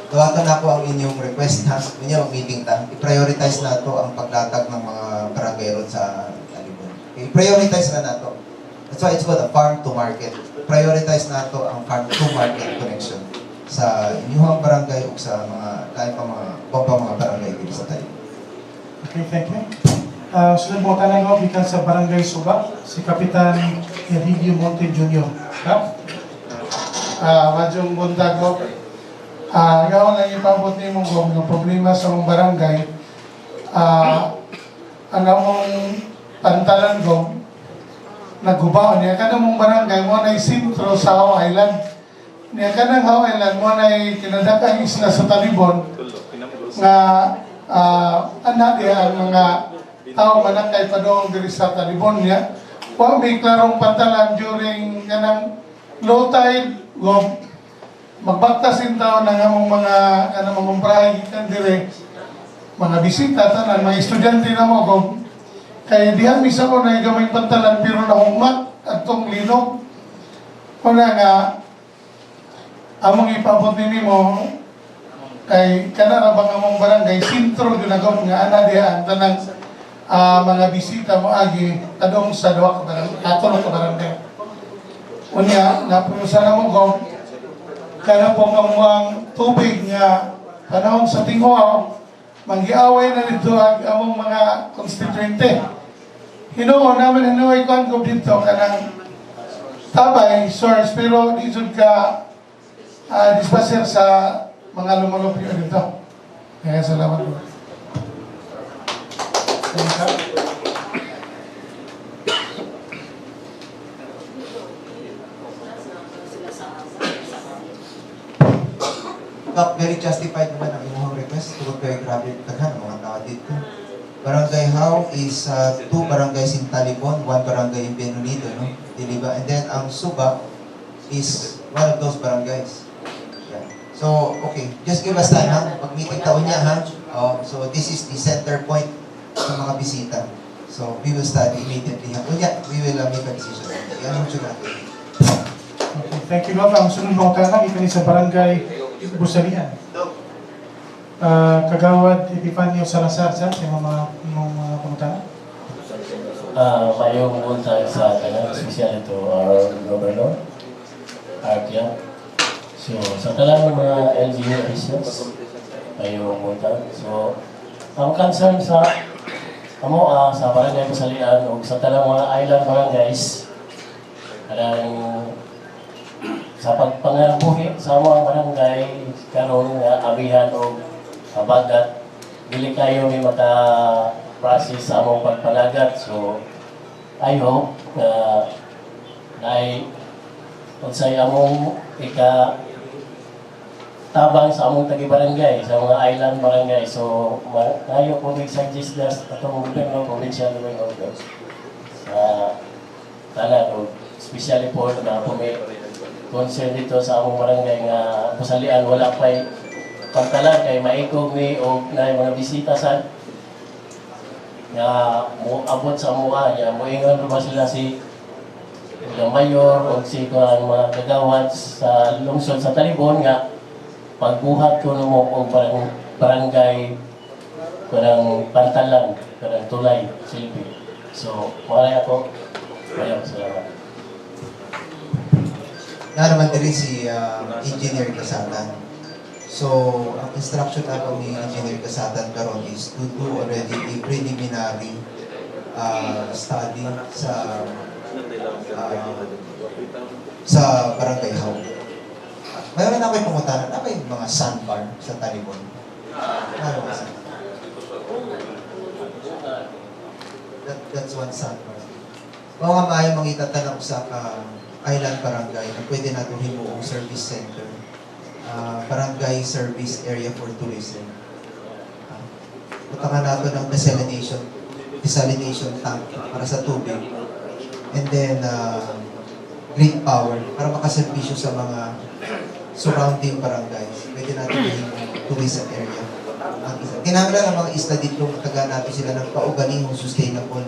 Dawatan nako ang inyong request, ha? Unya, mag-meeting ta. I-prioritize nato ang paglatag ng mga barangay road sa Talibon. I-prioritize na nato. That's why it's called a farm to market. Prioritize nato ang farm to market connection sa inyong barangay ug sa mga lain pa mga ubang pa mga barangay dito sa Talibon. Okay, thank you. Sunod mo tanong ko, gikan sa Barangay Suba, si Kapitan Eridio Monte Jr. Kap? Madyong buntag ko. Gawa lang ipabot nimo ko mga problema sa mong barangay. Ang among pantalan ko, naghubaon niya. Kanang mong barangay mo na sentro sa Jao Island. Niya kanang Jao Island mo na kinadakang isla sa Talibon nga anak diha ang mga tao manakay padung diri sa Talibon niya. Wa may klarong pantalan during kanang low tide go magbaktas in taon ang among mga kanang mga umprahe gikan dire, mga bisita tanan, mga estudyante na mo go kay diha misa ko na gamay pantalan pero nahugmat adtong linog. Una nga among ipabot nimo kay kana ra bang among barangay sentro gyud ako nga ana diha ang tanang mga bisita mo agi adong sa duha ka barangay, ato ka barangay. Unya napunusan na mo ko kana po ang among tubig nga panahon sa tinguaw manggiaway na dito ang among mga konstituente. Hinuon naman hinuoy kuan ko dito kanang tabay source pero di jud ka dispenser sa mga lumulupyo dito. Kaya salamat po. Thank you. Kap, very justified naman ang imong request tungod kay grabe daghan ang mga tao dito. Barangay Jao is two barangays in Talibon, one barangay in Bien Unido, no? Dili ba? And then ang Suba is one of those barangays. Yeah. So, okay, just give us time, ha? Mag-meeting taon niya, ha? So this is the center point sa mga bisita. So we will study immediately. Unya, we will make a decision. I-anunsyo natin. Okay, thank you, Gov. Ang sunod mong tanong, gikan sa Barangay Busalian. Kagawad Epifanio Salazar, sir, sa mga pangutana. Mayong buntag sa tanan, especially to our governor, Art Yap. So, sa tanan mga LGU officials, mayong buntag. So, ang concern sa amo sa Barangay Busalian o sa tanang mga island barangays, kanang sa pagpangabuhi sa amo ang barangay karon nga amihan og habagat, dili kayo may maka process sa among pagpanagat. So I hope na naay unsay among ika tabang sa among tagi-barangay, sa mga island barangay. So ngayo ko suggest na atong gobyerno, provincial government, sa tanan o especially po na po may concern dito sa among barangay nga Busalian, wala pa'y pantalan kay maikog mi o na mga bisita sa nga mo abot sa amoa niya, moingon ba sila si ilang mayor o si kuan mga kagawad sa lungsod sa Talibon nga pagbuhat ko mo og barangay kanang pantalan, kanang tulay silbi. So wala ako. Maraming salamat. Na naman diri si Engineer Kasatan. So, ang instruction ako ni Engineer Kasatan karon is to do already a preliminary study sa Barangay Hao. Mayroon na ako'y pangutana, na may mga sandbar sa Talibon? Meron ba sandbar? That's one sandbar. Mao nga maayo mangita tanong sa ka island barangay na pwede nato himuong service center. Barangay service area for tourism. Butangan nato ng desalination tank para sa tubig. And then grid power para makaserbisyo sa mga surrounding barangays. Pwede natin himong tourism area. Ang isa. Kinahanglan ang mga isla dito, mataga natin sila ng kaugalingong sustainable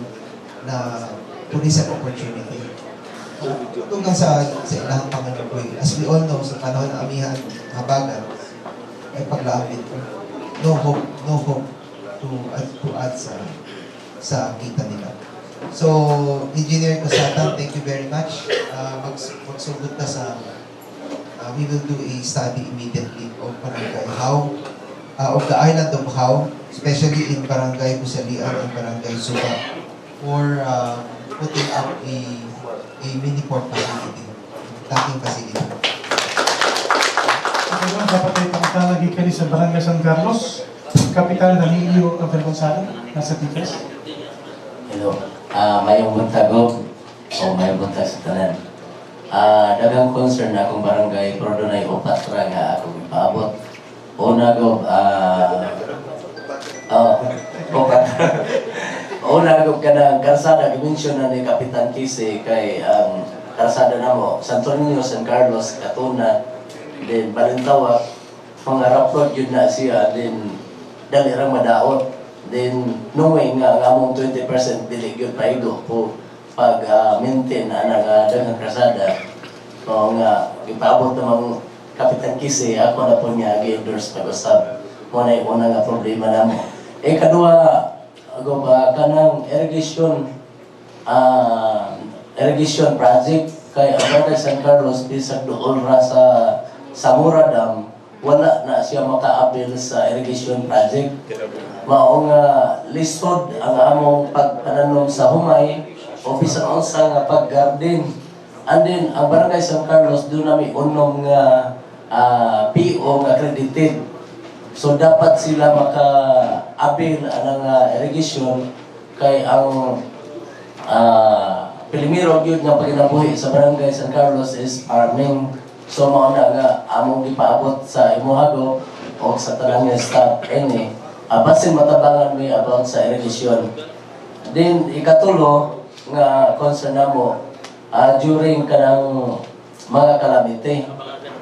na tourism opportunity. Tungkol sa ilang panganubuhi. As we all know, sa panahon ng amihan, habagat, ay paglaom dito. No hope, no hope to add sa kita nila. So, Engineer Kasatan, thank you very much. Magsugod ta sa, we will do a study immediately of Barangay Hao, of the island of Hao, especially in Barangay Busalian and Barangay Suba, for putting up a mini port facility, docking facility. Okay, ma'am, dapat ay pangutana gikan sa Barangay San Carlos, Kapitan Danilo Avergonzalo, nasa Tikes. Hello. Mayong buntag o mayong buntag sa tanan. Daghang concern na akong barangay pero dunay upat ra nga akong ipaabot. Una go, oh, upat. Una go kanang karsada, gimension na ni Kapitan Kise kay ang karsada namo Santo Niño, San Carlos, Katuna, then Balintawak, mga rough yun na siya, then dali ra madaot. Then knowing nga ang among 20% dili gyud paigo po pag maintain na nga daghang karsada. O nga gipaabot namang Kapitan Kise, ako na po niya gi-endorse pag-usab. Mo na yung una nga problema namo. Eh kadua ago ba kanang irrigation project kay ang Barangay San Carlos bisag duol ra sa Zamora Dam, wala na siya maka-avail sa irrigation project. Mao nga lisod ang among pagpananom sa humay o bisan unsa nga pag-garden. And then ang Barangay San Carlos doon nami unom nga PO nga accredited. So dapat sila maka-avail anang irrigation kay ang pilimiro gyud nga paginabuhi sa Barangay San Carlos is farming. So mao na nga among gipaabot sa imuha o sa tanang nga staff ini. Basin matabangan mi about sa irrigation. Then ikatulo nga concern namo during kanang mga calamity.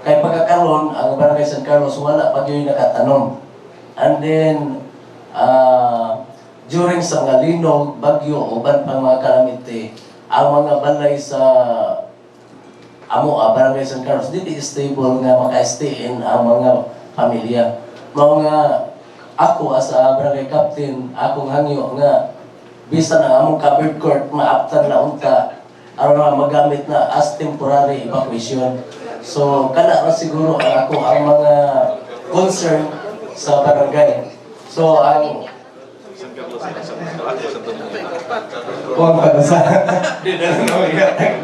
Kay pagkakaroon ang Barangay San Carlos wala pa gyud nakatanom. And then During sa mga linog, bagyo, uban pang mga calamity, ang mga balay sa amo Barangay San Carlos dili stable nga maka-stay in ang mga pamilya. Mao nga ako as a barangay captain, akong hangyo nga bisan ang among covered court maaptan na unta aron nga magamit na as temporary evacuation. So kana ra siguro ang ako ang mga concern sa barangay. So ang Kuwang pa na sa. Di na lang ako igatag.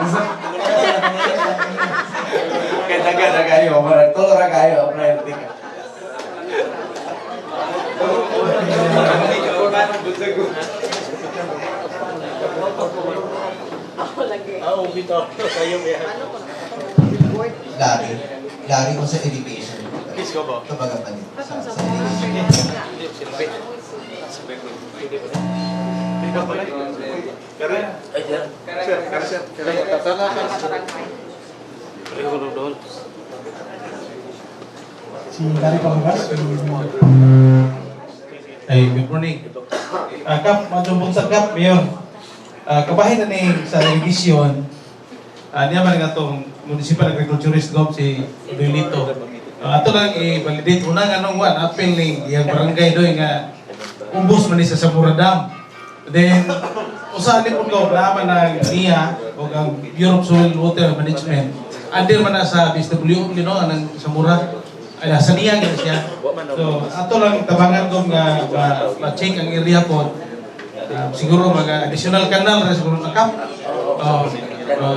Kaya daga na kayo, marag tulo ra kayo, priority ka. Larry. Larry kung sa irrigation. Tubagan pa niyo. Sa irrigation. Ay, sir. Si Larry Pamugas. Ay, good morning. Kap, maayong buntag Kap, Mayor. Kabahin na ni sa irrigation, niya man nga itong municipal agriculturist gov si Lito. Ato lang i-validate unang anong one, appeal ni iyang barangay doy nga ubos man ni sa Zamora Dam. Then, usa ni pud gov naman ang niya o ang Bureau of Soil Water Management. Under man na sa BSW you know, anang Zamora. Ay, sa niya gyud siya. So, ato lang tabangan ko nga ma-check ang area po. Siguro mga additional canal ra siguro na kap. Oh,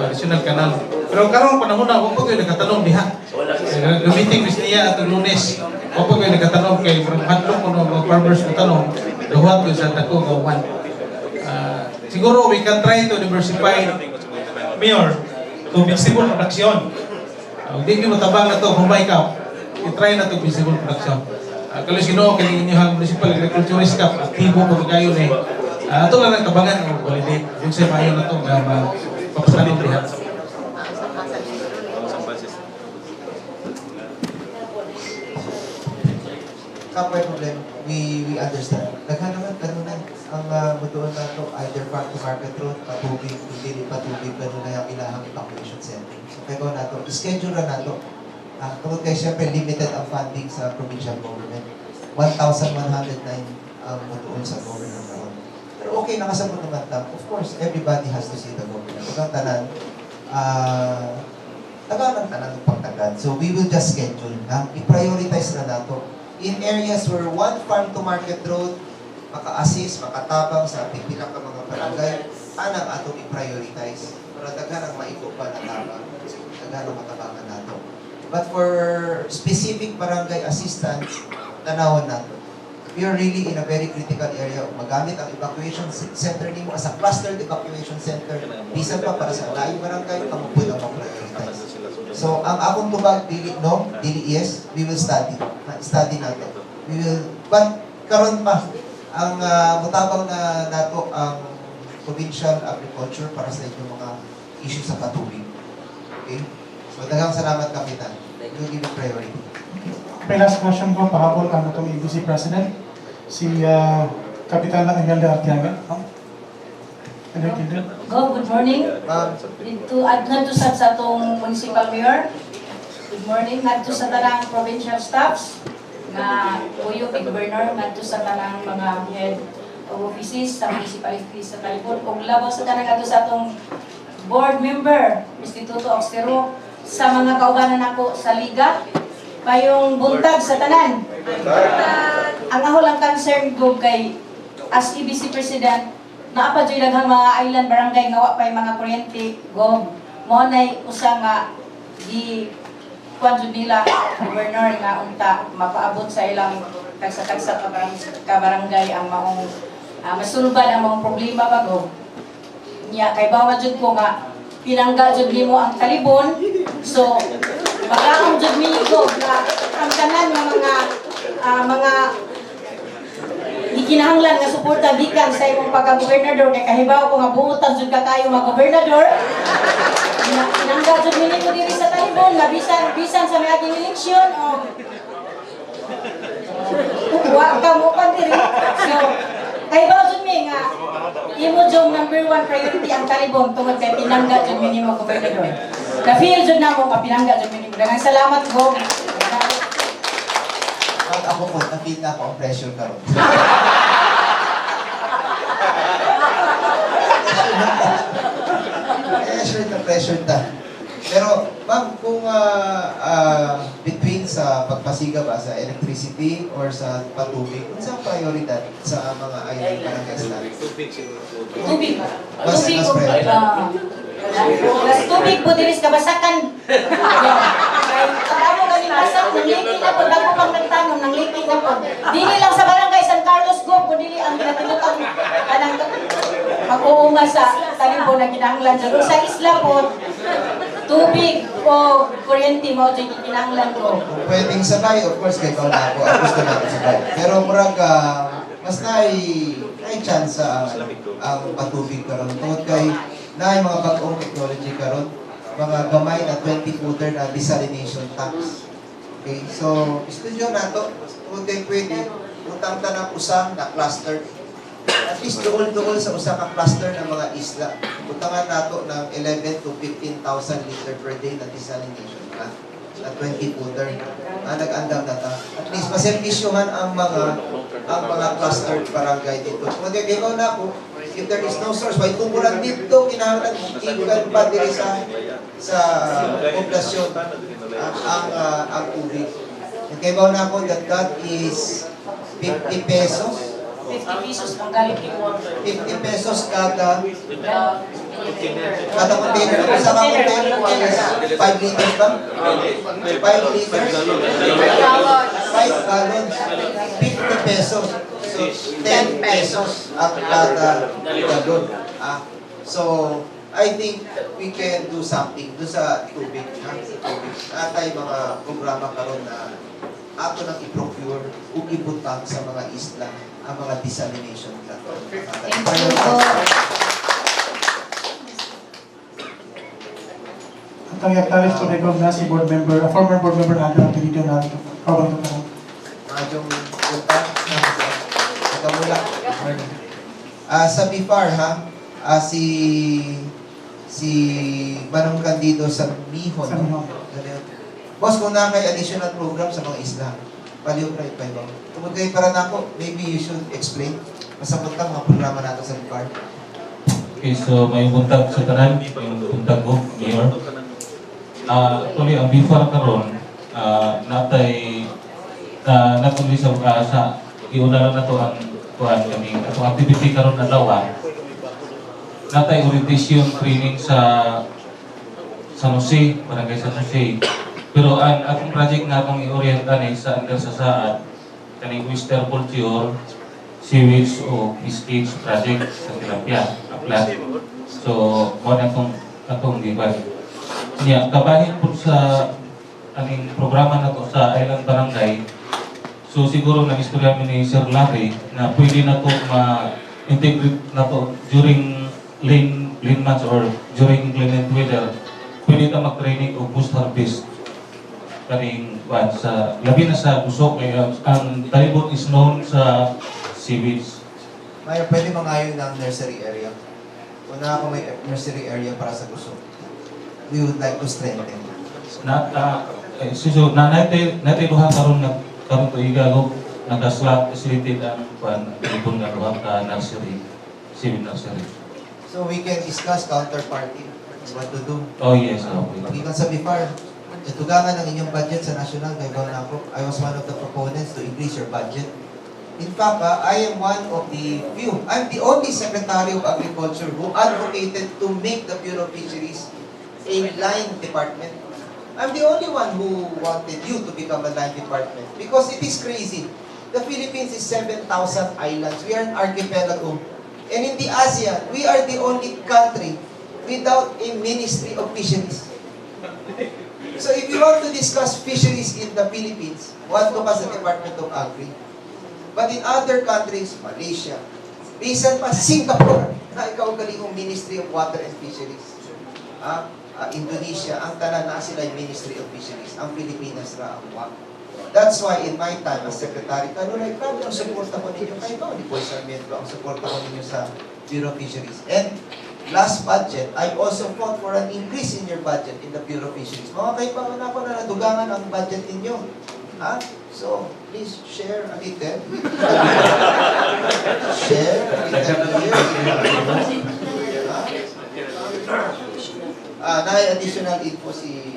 additional canal. Pero karong panahon na wa pa koy nakatanong diha. Meeting mis niya atong Lunes. Wa pa koy nakatanong kay murag hadlok ko no mga farmers ko tanong. Duhat ko sa dako nga uwan. Siguro we can try to diversify, Mayor, to vegetable production. Di ko matabang na to humay ka. I-try na to vegetable production. Kalos Ginoo kini inyong municipal agriculturist kap aktibo po kayo ni. Ato lang ang tabangan og validate kung sa mayo na to nga mapapatanong diha. Kap, may problem. We understand. Daghan naman, kanunay. Ang mutuon nato either farm to market road, patubig, kung dili patubig, kanunay ang ilahang evacuation center. So, kaya nato, schedule na nato. Tungod kay syempre limited ang funding sa provincial government. 1,109 ang mutuon sa governor karon. Pero okay, nakasabot naman ta. Of course, everybody has to see the governor. Ug ang tanan, tagaan ang tanan ng pagtagad. So we will just schedule. Ha? I-prioritize na nato. In areas where one farm to market road maka-assist, makatabang sa pipila ka mga barangay, anang atong i-prioritize para daghan ang maigo pa na tabang, daghan ang matabangan nato. But for specific barangay assistance, tanawon nato. We are really in a very critical area. Magamit ang evacuation center nimo as a clustered evacuation center, bisan pa para sa laing barangay, kamo pud ang ma-prioritize. So, ang akong tubag, dili no, dili yes, we will study. Study nato. We will, but karon pa, ang mutabang na nato ang provincial agriculture para sa inyong mga issue sa patubig. Okay? So, daghang salamat, Kapitan. We will give it priority. Okay, last question ko, pahabol ang atong ABC President, si Kapitan Imelda Artiaga. Ma'am? Ano? Go, good morning. Ma'am. Dito, at ngadto sa atong municipal mayor. Good morning. Ngadto sa tanang provincial staffs nga kuyo kay governor, ngadto sa tanang mga head of offices sa municipality sa Talibon ug labaw sa tanang ngadto sa atong board member Instituto Austero, sa mga kaubanan nako sa liga. Mayong buntag sa tanan. Ang ako lang concern ko kay as EBC President, naa pa jud daghang mga island barangay nga wa pay mga kuryente, Gov. Mao nay usa nga gi kuan jud nila governor nga unta mapaabot sa ilang tagsa-tagsa ka barangay ang maong masulbad ang maong problema ba, Gov. Nya kay bawa jud ko nga pinangga jud nimo ang Talibon. So magaong jud mi, Gov, nga ang tanan nga mga gikinahanglan nga suporta gikan sa imong pagka-gobernador kay kahibaw ko nga buotan jud ka kayo mag-gobernador. Pinangga jud mi nimo diri sa Talibon nga bisan bisan sa miaging eleksyon o wa ka mo kan diri. So So, kay ba jud mi nga imo jud number one priority ang Talibon tungod kay pinangga jud mi nimo, Gobernador. Na-feel jud namo nga pinangga jud mi nimo. Daghang salamat, Gob. Pag ako po, na-feel na ako ang pressure karon. Pressure na pressure ta. Pero, ma'am, kung between sa pagpasiga ba sa electricity or sa patubig, unsa ang prioridad sa mga island barangays natin? Tubig. Mas, Tubig mas o priority. Mas tubig po diri sa kabasakan. Kay amo gani basak nang liki na po, bago pang nagtanom nang liki na po. Dili lang sa barangay San Carlos go kun dili ang ginatinukan kanang mag-uuma sa Talibon na kinahanglan jud. Ug sa isla po, tubig o kuryente mao jud kinahanglan ko. Kung pwedeng sabay, of course, kay ikaw na ako, ang gusto natin sabay. Pero murag, mas naay chance ang patubig karon tungod kay naay mga bag-ong technology karon, mga gamay na 20-footer na desalination tanks. Okay, so studio nato, tungod kay pwede, utang ta ng usa na cluster. At least duol-duol sa usa ka cluster ng mga isla. Utangan nato ng 11 to 15,000 liter per day na desalination plant na 20-footer. Nag-andam na ta. At least maserbisyuhan ang mga clustered barangay dito. Kung kay ikaw na ako, if there is no source, why tumuran dito, kinahanglan ikan pa diri sa poblasyon ang tubig. And kay na ako that that is 50 pesos. 50 pesos ang gallon. 50 pesos kada kada container. Ang isa ka container is 5 liters ba? 5 liters? 5 gallons. 50 pesos. So, 10 pesos ang kada galon. So, I think we can do something do sa tubig. Ha? Sa tubig. Atay mga programa karon na ato nang i-procure ug ibutang sa mga isla ang mga desalination plant. Thank you po. At ang i-acknowledge ko na na si board member, a former board member Aga Apelido na kauban ko karon. Maayong buntag. Tagamula. Sa BFAR ha, si si Manong Candido sa Mihon. Sa Mihon. Ganun. Boss, kung na kay additional program sa mga isla, palihog ra ipahibaw. Tungod kay para nako, maybe you should explain. Masabot ka mga programa nato sa BFAR. Okay, so may buntag sa tanan, yung buntag ko, Mayor. Actually, ang BFAR karon, natay natuloy sa iuna lang nato ang kuan kami atong activity karon adlaw. Natay orientation training sa San Jose, Barangay San Jose. Pero ang atong project na atong i-orient ani sa under sa SAAD kaning oyster culture, seaweeds o fish cage project sa tilapia, upland. So, mo na atong giban. Niya, kabahin po sa aning programa na to sa Island Barangay. So siguro nag-istorya mi ni Sir Larry na pwede na to ma-integrate na to during lean months or during inclement weather. Pwede ta mag-training o post harvest kaning kuan sa labi na sa guso kay ang Talibon is known sa seaweeds. Mayor, pwede mangayo ng nursery area. Kung na ako may nursery area para sa gusto. We would like to strengthen. Na eh, so na natay duha karon na karon tuiga go naka-slot facility ang kuan Talibon nga duha ka nursery, seaweed nursery. So we can discuss counterparty what to do. Oh yes, okay. Gikan sa BFAR, itugangan ang inyong budget sa national kay na ako. I was one of the proponents to increase your budget. In fact, I am one of the few. I'm the only Secretary of Agriculture who advocated to make the Bureau of Fisheries a line department. I'm the only one who wanted you to become a line department because it is crazy. The Philippines is 7,000 islands. We are an archipelago. And in the ASEAN, we are the only country without a Ministry of Fisheries. So if you want to discuss fisheries in the Philippines, want to ka sa Department of Agri. But in other countries, Malaysia, bisan pa Singapore, na ikaw galingong Ministry of Water and Fisheries. Indonesia, ang tanan na sila yung Ministry of Fisheries. Ang Pilipinas ra ang wa. That's why in my time as secretary, kanunay, grabe ang suporta ko ninyo. Kayo ba, ni Boy Sarmiento, ang suporta ko ninyo sa Bureau of Fisheries. And last budget, I also fought for an increase in your budget in the Bureau of Fisheries. Mga kaibangan ako na nadugangan ang budget ninyo. Ha? So, please share a little. Share a little here. Ha? Ah, na additional info si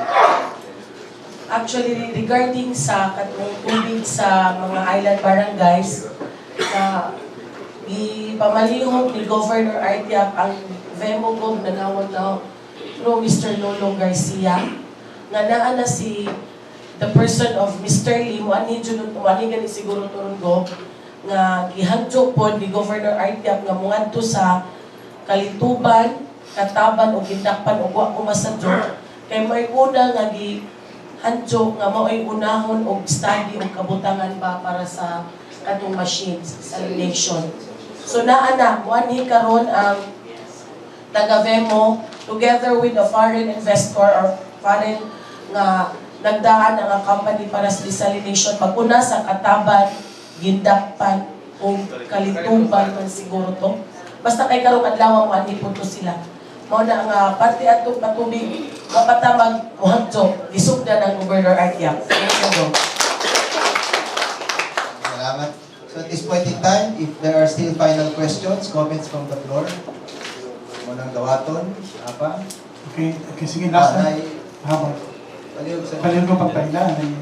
Actually, regarding sa katong tubig sa mga island barangays, na ipamalihok ni Governor Art Yap ang VEMOGOV nanawag na through Mr. Lolo Garcia, nga naa na si the person of Mr. Lee, mo ani jud, mo ani gani siguro turon go, nga gihangyo pod ni Governor Art Yap nga mongadto sa Kalituban, Kataban o Gindakpan o wa ko masadyo kay may una nga gi handyo nga mao'y unahon og study og kabutangan ba para sa katong machines salination. So naa na moanhi karon ang taga VEMO together with a foreign investor or foreign nga nagdaan ang company para sa desalination pag-una sa Kataban, Gindakpan o Kalituban man siguro to. Basta kay karong adlaw mo anhi punto sila. Mao na nga parte atong patubig mapatamag muhadto gisugdan ang Governor Art Yap. Thank you, Gov. Salamat. So at this point in time, if there are still final questions, comments from the floor, munang dawaton, apa? Okay, sige, last Ah, na. Habang. Palihog sa Palihog ko pagpaila, ay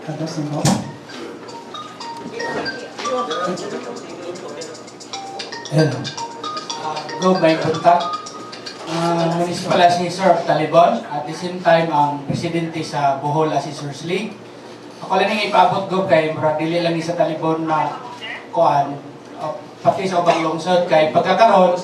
address ng Gov. Hello. Go by contact. Municipal Assessor of Talibon. At the same time, ang presidente sa Bohol Assessors League. Ako lang yung ipaabot, Gov, kay murag dili lang ni sa Talibon na kuan, pati sa ubang lungsod kay pagkakaroon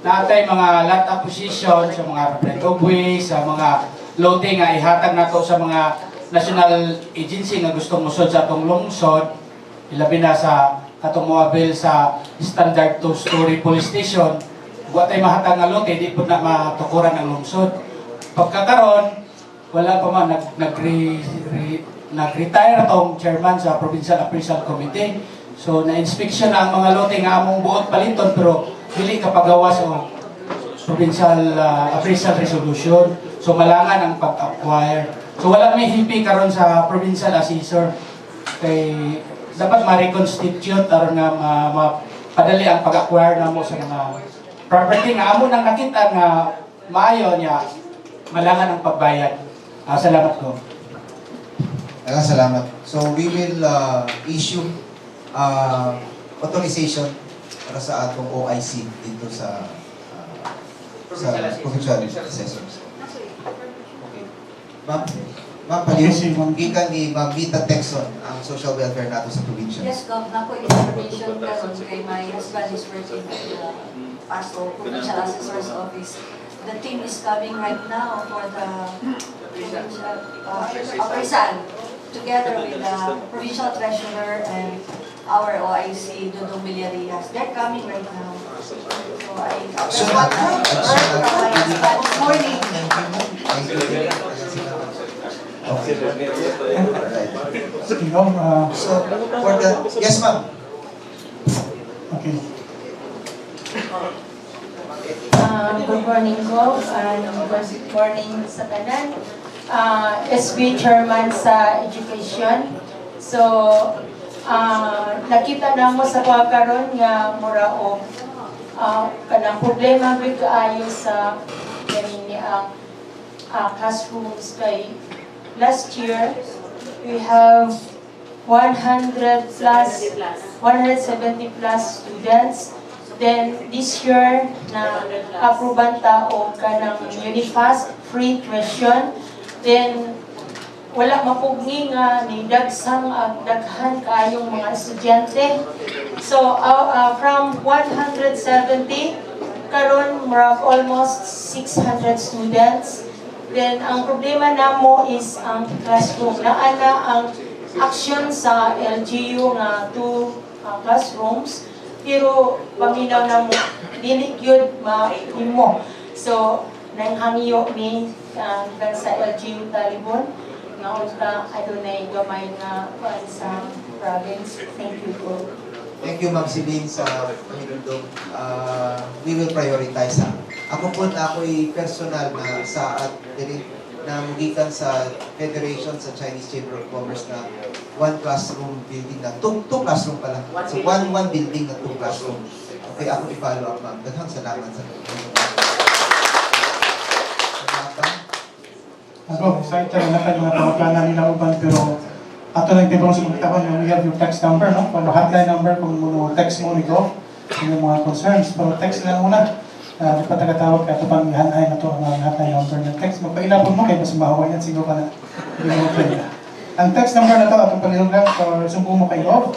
naatay mga lot acquisition sa mga right of way, sa mga lote nga ihatag nato sa mga national agency nga gusto musod sa atong lungsod, ilabi na sa katong moabil sa standard two-story police station. Wa tay mahatag nga lote, di pud na matukuran ang lungsod. Pagkakaron wala pa man nag-retire tong chairman sa Provincial Appraisal Committee. So na-inspection na ang mga lote nga among buot paliton pero dili kapagawas o provincial appraisal resolution. So malangan ang pag-acquire. So wala may hipi karon sa provincial assessor kay dapat ma-reconstitute aron nga mapadali ang pag-acquire namo sa mga property nga amo nang nakita nga maayo niya, malangan ang pagbayad. Salamat ko. Maraming salamat. So we will issue authorization para sa atong OIC dito sa provincial assessors. Okay. Ma'am, Ma'am Palihog, gikan ni Ma'am Vita Texon ang social welfare nato sa probinsya. Yes, Gov, nako information karon kay my husband is working at the PASO, Provincial Assessor's Office. The team is coming right now for the provincial appraisal together with the provincial treasurer and our OIC, Dudong Villarias. They're coming right now. So I, that's what I heard from my husband this morning. Thank you. Okay. Alright. Sige, Gov. So, for the, yes, ma'am. Okay. Good morning, Gov, and good morning sa tanan. SB Chairman sa Education. So, nakita na mo sa pagkaron nga mura og kanang problema gyud kaayo sa ganin ang classrooms kay last year we have 100 plus, 170 plus students. Then this year na aproban ta og kanang Unifast free tuition. Then wala mapugni nga ni dagsang ang daghan kaayong mga estudyante. So from 170 karon murag almost 600 students. Then ang problema namo is ang classroom. Naa na ang action sa LGU nga two classrooms pero paminaw na mo dili gyud mahimo. So nanghangyo mi sa LGU Talibon Nga unta adunay gamay nga kuan sa province. Thank you po. Thank you, Ma'am Celine, sa pahinumdom. We will prioritize, ha. Ako po na ako'y personal na sa at diri na mugikan sa Federation sa Chinese Chamber of Commerce na one classroom building na two classroom pala. So one building na two classroom. Okay, ako i-follow up, ma'am. Daghang salamat sa Salamat. Ako, excited na tayo mga pangutana nila uban, pero ato lang tibong sa mga tao, we have your text number, no? Kung hotline number, kung mo text mo ni Gov, yung mga concerns. Pero text lang muna. Di pa tagatawag kaya ito pang ihanay na to ang hotline number ng text. Magpailapon mo kay mas mahawa yan, siguro ka na. Hindi mo pwede. Ang text number na to, atong palihog lang, for sumbong mo kay Gov,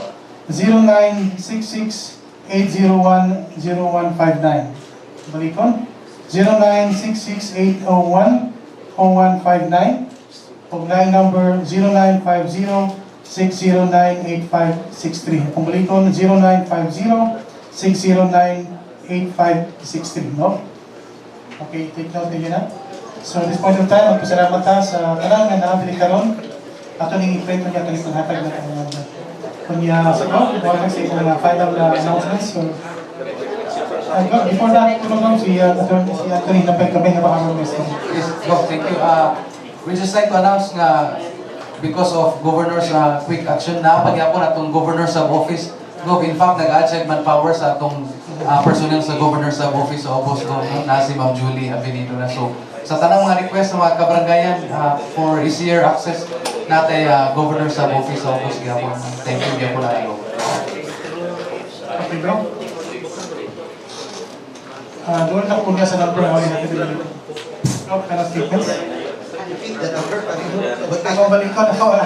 0966-801-0159. Balikon, 0966-801-0159. Ug line number 0950-609-8563. Kung balikon, 0950-609-8563, no? Okay, take note ninyo na. So at this point of time, magpasalamat ta sa tanan nga naabili karon. Ato ning i-print niya, ato ning panghatag na itong number. Kunya sa ko, wala sa imong mga final announcements. So, before that, tulong lang si attorney, si Anthony napay kami nga baka may Yes, Gov, thank you. We just like to announce nga because of governor's quick action na pagyapon atong governor sub office. Gov, in fact, nag-add siya manpower sa atong personnel sa governor sub office sa Obos, Gov, no? Na si Ma'am Julie Avenido na. So, sa tanang mga request sa mga kabarangayan for easier access natay governor sub office sa Obos gyapon. Thank you gyapon na, Gov. Okay, bro. Doon lang po niya sa number ang natin dito. Bro, kind of statements. Repeat the number, pareho. But Ako balik ko na ako ah.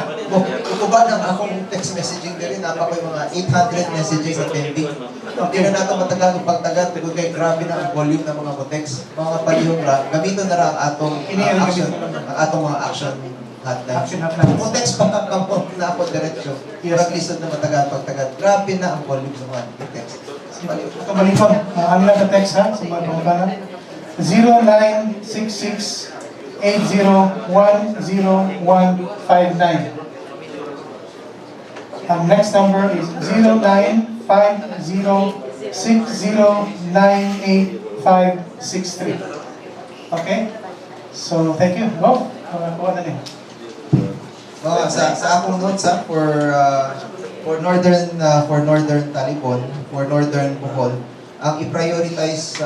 Ito ba ng akong text messaging diri, napa ko yung mga 800 messages na pending. Hindi na nato matagal og pagtagat tungod kay grabe na ang volume ng mga mo-text. Mga palihog ra, gamiton na ra ang atong action, ang atong mga action hotline. Action hotline. Kung text pa ka kamo na ako diretso. Yes. Murag lisod na matagal pagtagat. Grabe na ang volume sa mga text. Palihog. Ito balik ko. Ano lang text ha, sa mga pangutana. 0966 8010159. Ang next number is 0950-6098563. Okay? So, thank you. Go. Kuha na niyo. Mga sa akong notes ha, for northern Talibon, for northern Bohol, ang i-prioritize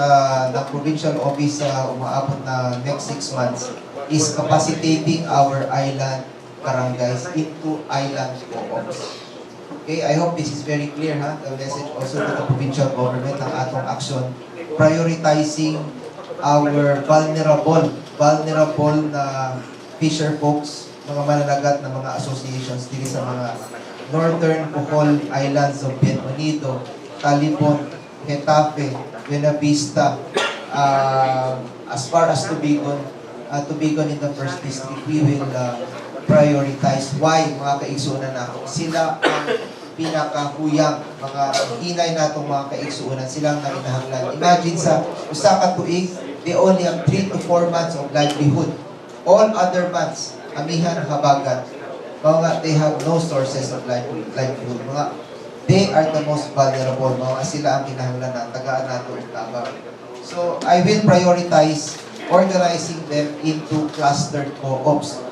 ng provincial office sa umaabot na next 6 months is capacitating our island barangays into island co-ops. Okay, I hope this is very clear, ha, the message also to the provincial government, ang atong action prioritizing our vulnerable na fisher folks, mga mananagat na mga associations diri sa mga Northern Bohol Islands of Bien Unido, Talibon, Getafe, Buenavista, as far as Tubigon, Tubigon in the first district, we will prioritize. Why, mga kaigsuonan nako? Sila ang pinakahuyang, mga hinay natong mga kaigsuonan, sila ang nanginahanglan. Imagine sa usa ka tuig, they only have 3 to 4 months of livelihood. All other months, amihan, habagat. Mga they have no sources of livelihood. Mga they are the most vulnerable. Mga sila ang kinahanglan na tagaan nato og tabang. So, I will prioritize organizing them into clustered co-ops.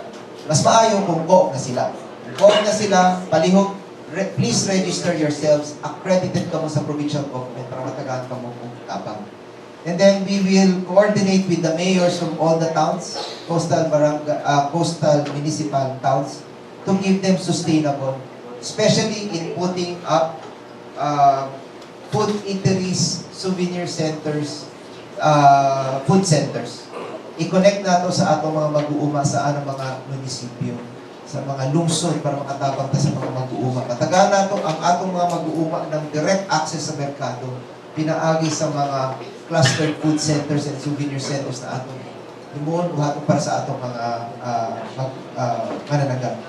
Mas maayo kung co-op na sila. Kung co-op na sila, palihog, please register yourselves, accredited kamo sa provincial government para matagaan kamo og tabang. And then we will coordinate with the mayors from all the towns, coastal barangay, coastal municipal towns, to give them sustainable, especially in putting up food eateries, souvenir centers, food centers. I-connect nato sa atong mga mag-uuma sa anong mga munisipyo, sa mga lungsod para makatabang ta sa mga mag-uuma. Matagaan nato ang atong mga mag-uuma ng direct access sa merkado, pinaagi sa mga clustered food centers and souvenir centers na atong himuon buhaton para sa atong mga mananagat.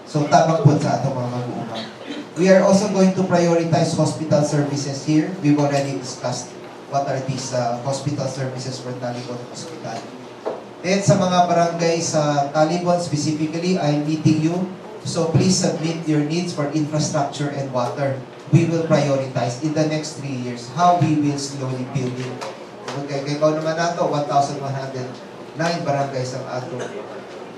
So tabang po sa atong mga mag-uuma. We are also going to prioritize hospital services here. We've already discussed what are these hospital services for Talibon Hospital. Then sa mga barangay sa Talibon specifically, I'm meeting you. So please submit your needs for infrastructure and water. We will prioritize in the next 3 years how we will slowly build it. Okay, kay ikaw naman nato, 1,109 barangays ang ato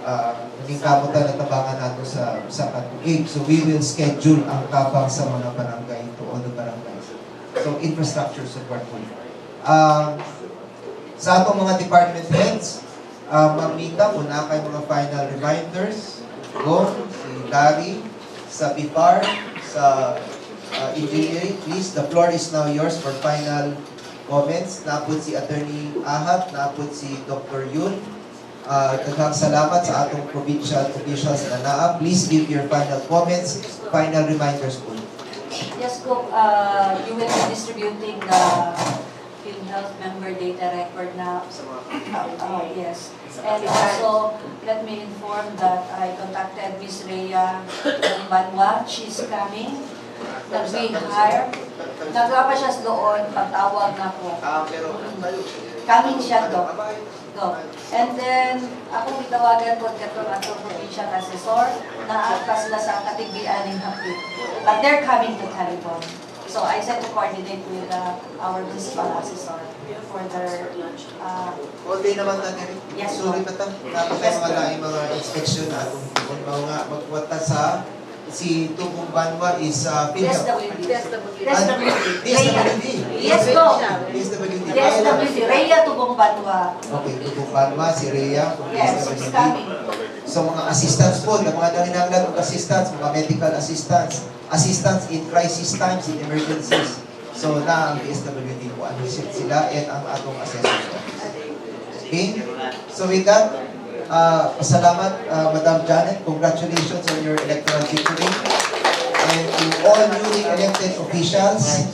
naningkamutan na tabangan nato sa katuig. So we will schedule ang tabang sa mga barangay, to all the barangays. So infrastructure support po. Sa atong mga department heads, Ma'am Nita, kung naa kay mga final reminders, go, si Larry, sa BIFAR, sa engineering, please, the floor is now yours for final comments. Naa pod si Attorney Ahat, naa pod si Dr. Yun. Daghang salamat sa atong provincial officials na naa. Please give your final comments, final reminders po. Yes, Gov, you will be distributing the PhilHealth member data record na. Oh, yes. And also, let me inform that I contacted Miss Rhea Banwa. She's coming. That we hire. Nagapa siya sa doon, pagtawag na ko. Pero Coming siya do. Do. And then, ako gitawagan po katong atong provincial assessor na sila sa Katigbian ning hapit. But they're coming to Talibon. So I said to coordinate with our municipal assessor for their All day naman na rin. Yes. Sorry pa ta. Dapat tayo mga laing mga inspection na atong kung mao nga magkuwata sa si Tubong Banwa is PhilHealth. DSWD. Ah, DSWD. Yes, go. DSWD. DSWD. Rhea Tubong Banwa. Okay, Tubong Banwa, si Rhea from Yes, she's DSWD. coming. So mga assistants po, ang mga nanginahanglan og assistance, mga medical assistants, assistance in crisis times, in emergencies. So na ang DSWD po, ano sila and ang atong assessors office. Okay? So with that, pasalamat, Madam Janet. Congratulations on your electoral victory. And to all newly elected officials,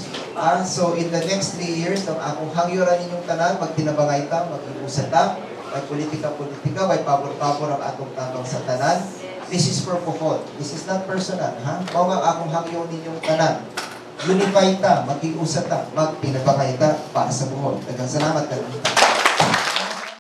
so in the next 3 years, ang akong hangyoran ninyong tanan, magtinabangay ta, mag-iusa ta, may politika-politika, may pabor-pabor ang atong tabang sa tanan. This is for Bohol. This is not personal, ha? Mao nga akong hangyo ninyong tanan. Unify ta, mag-iusa ta, magtinabangay ta para sa Bohol. Daghang salamat, kanita.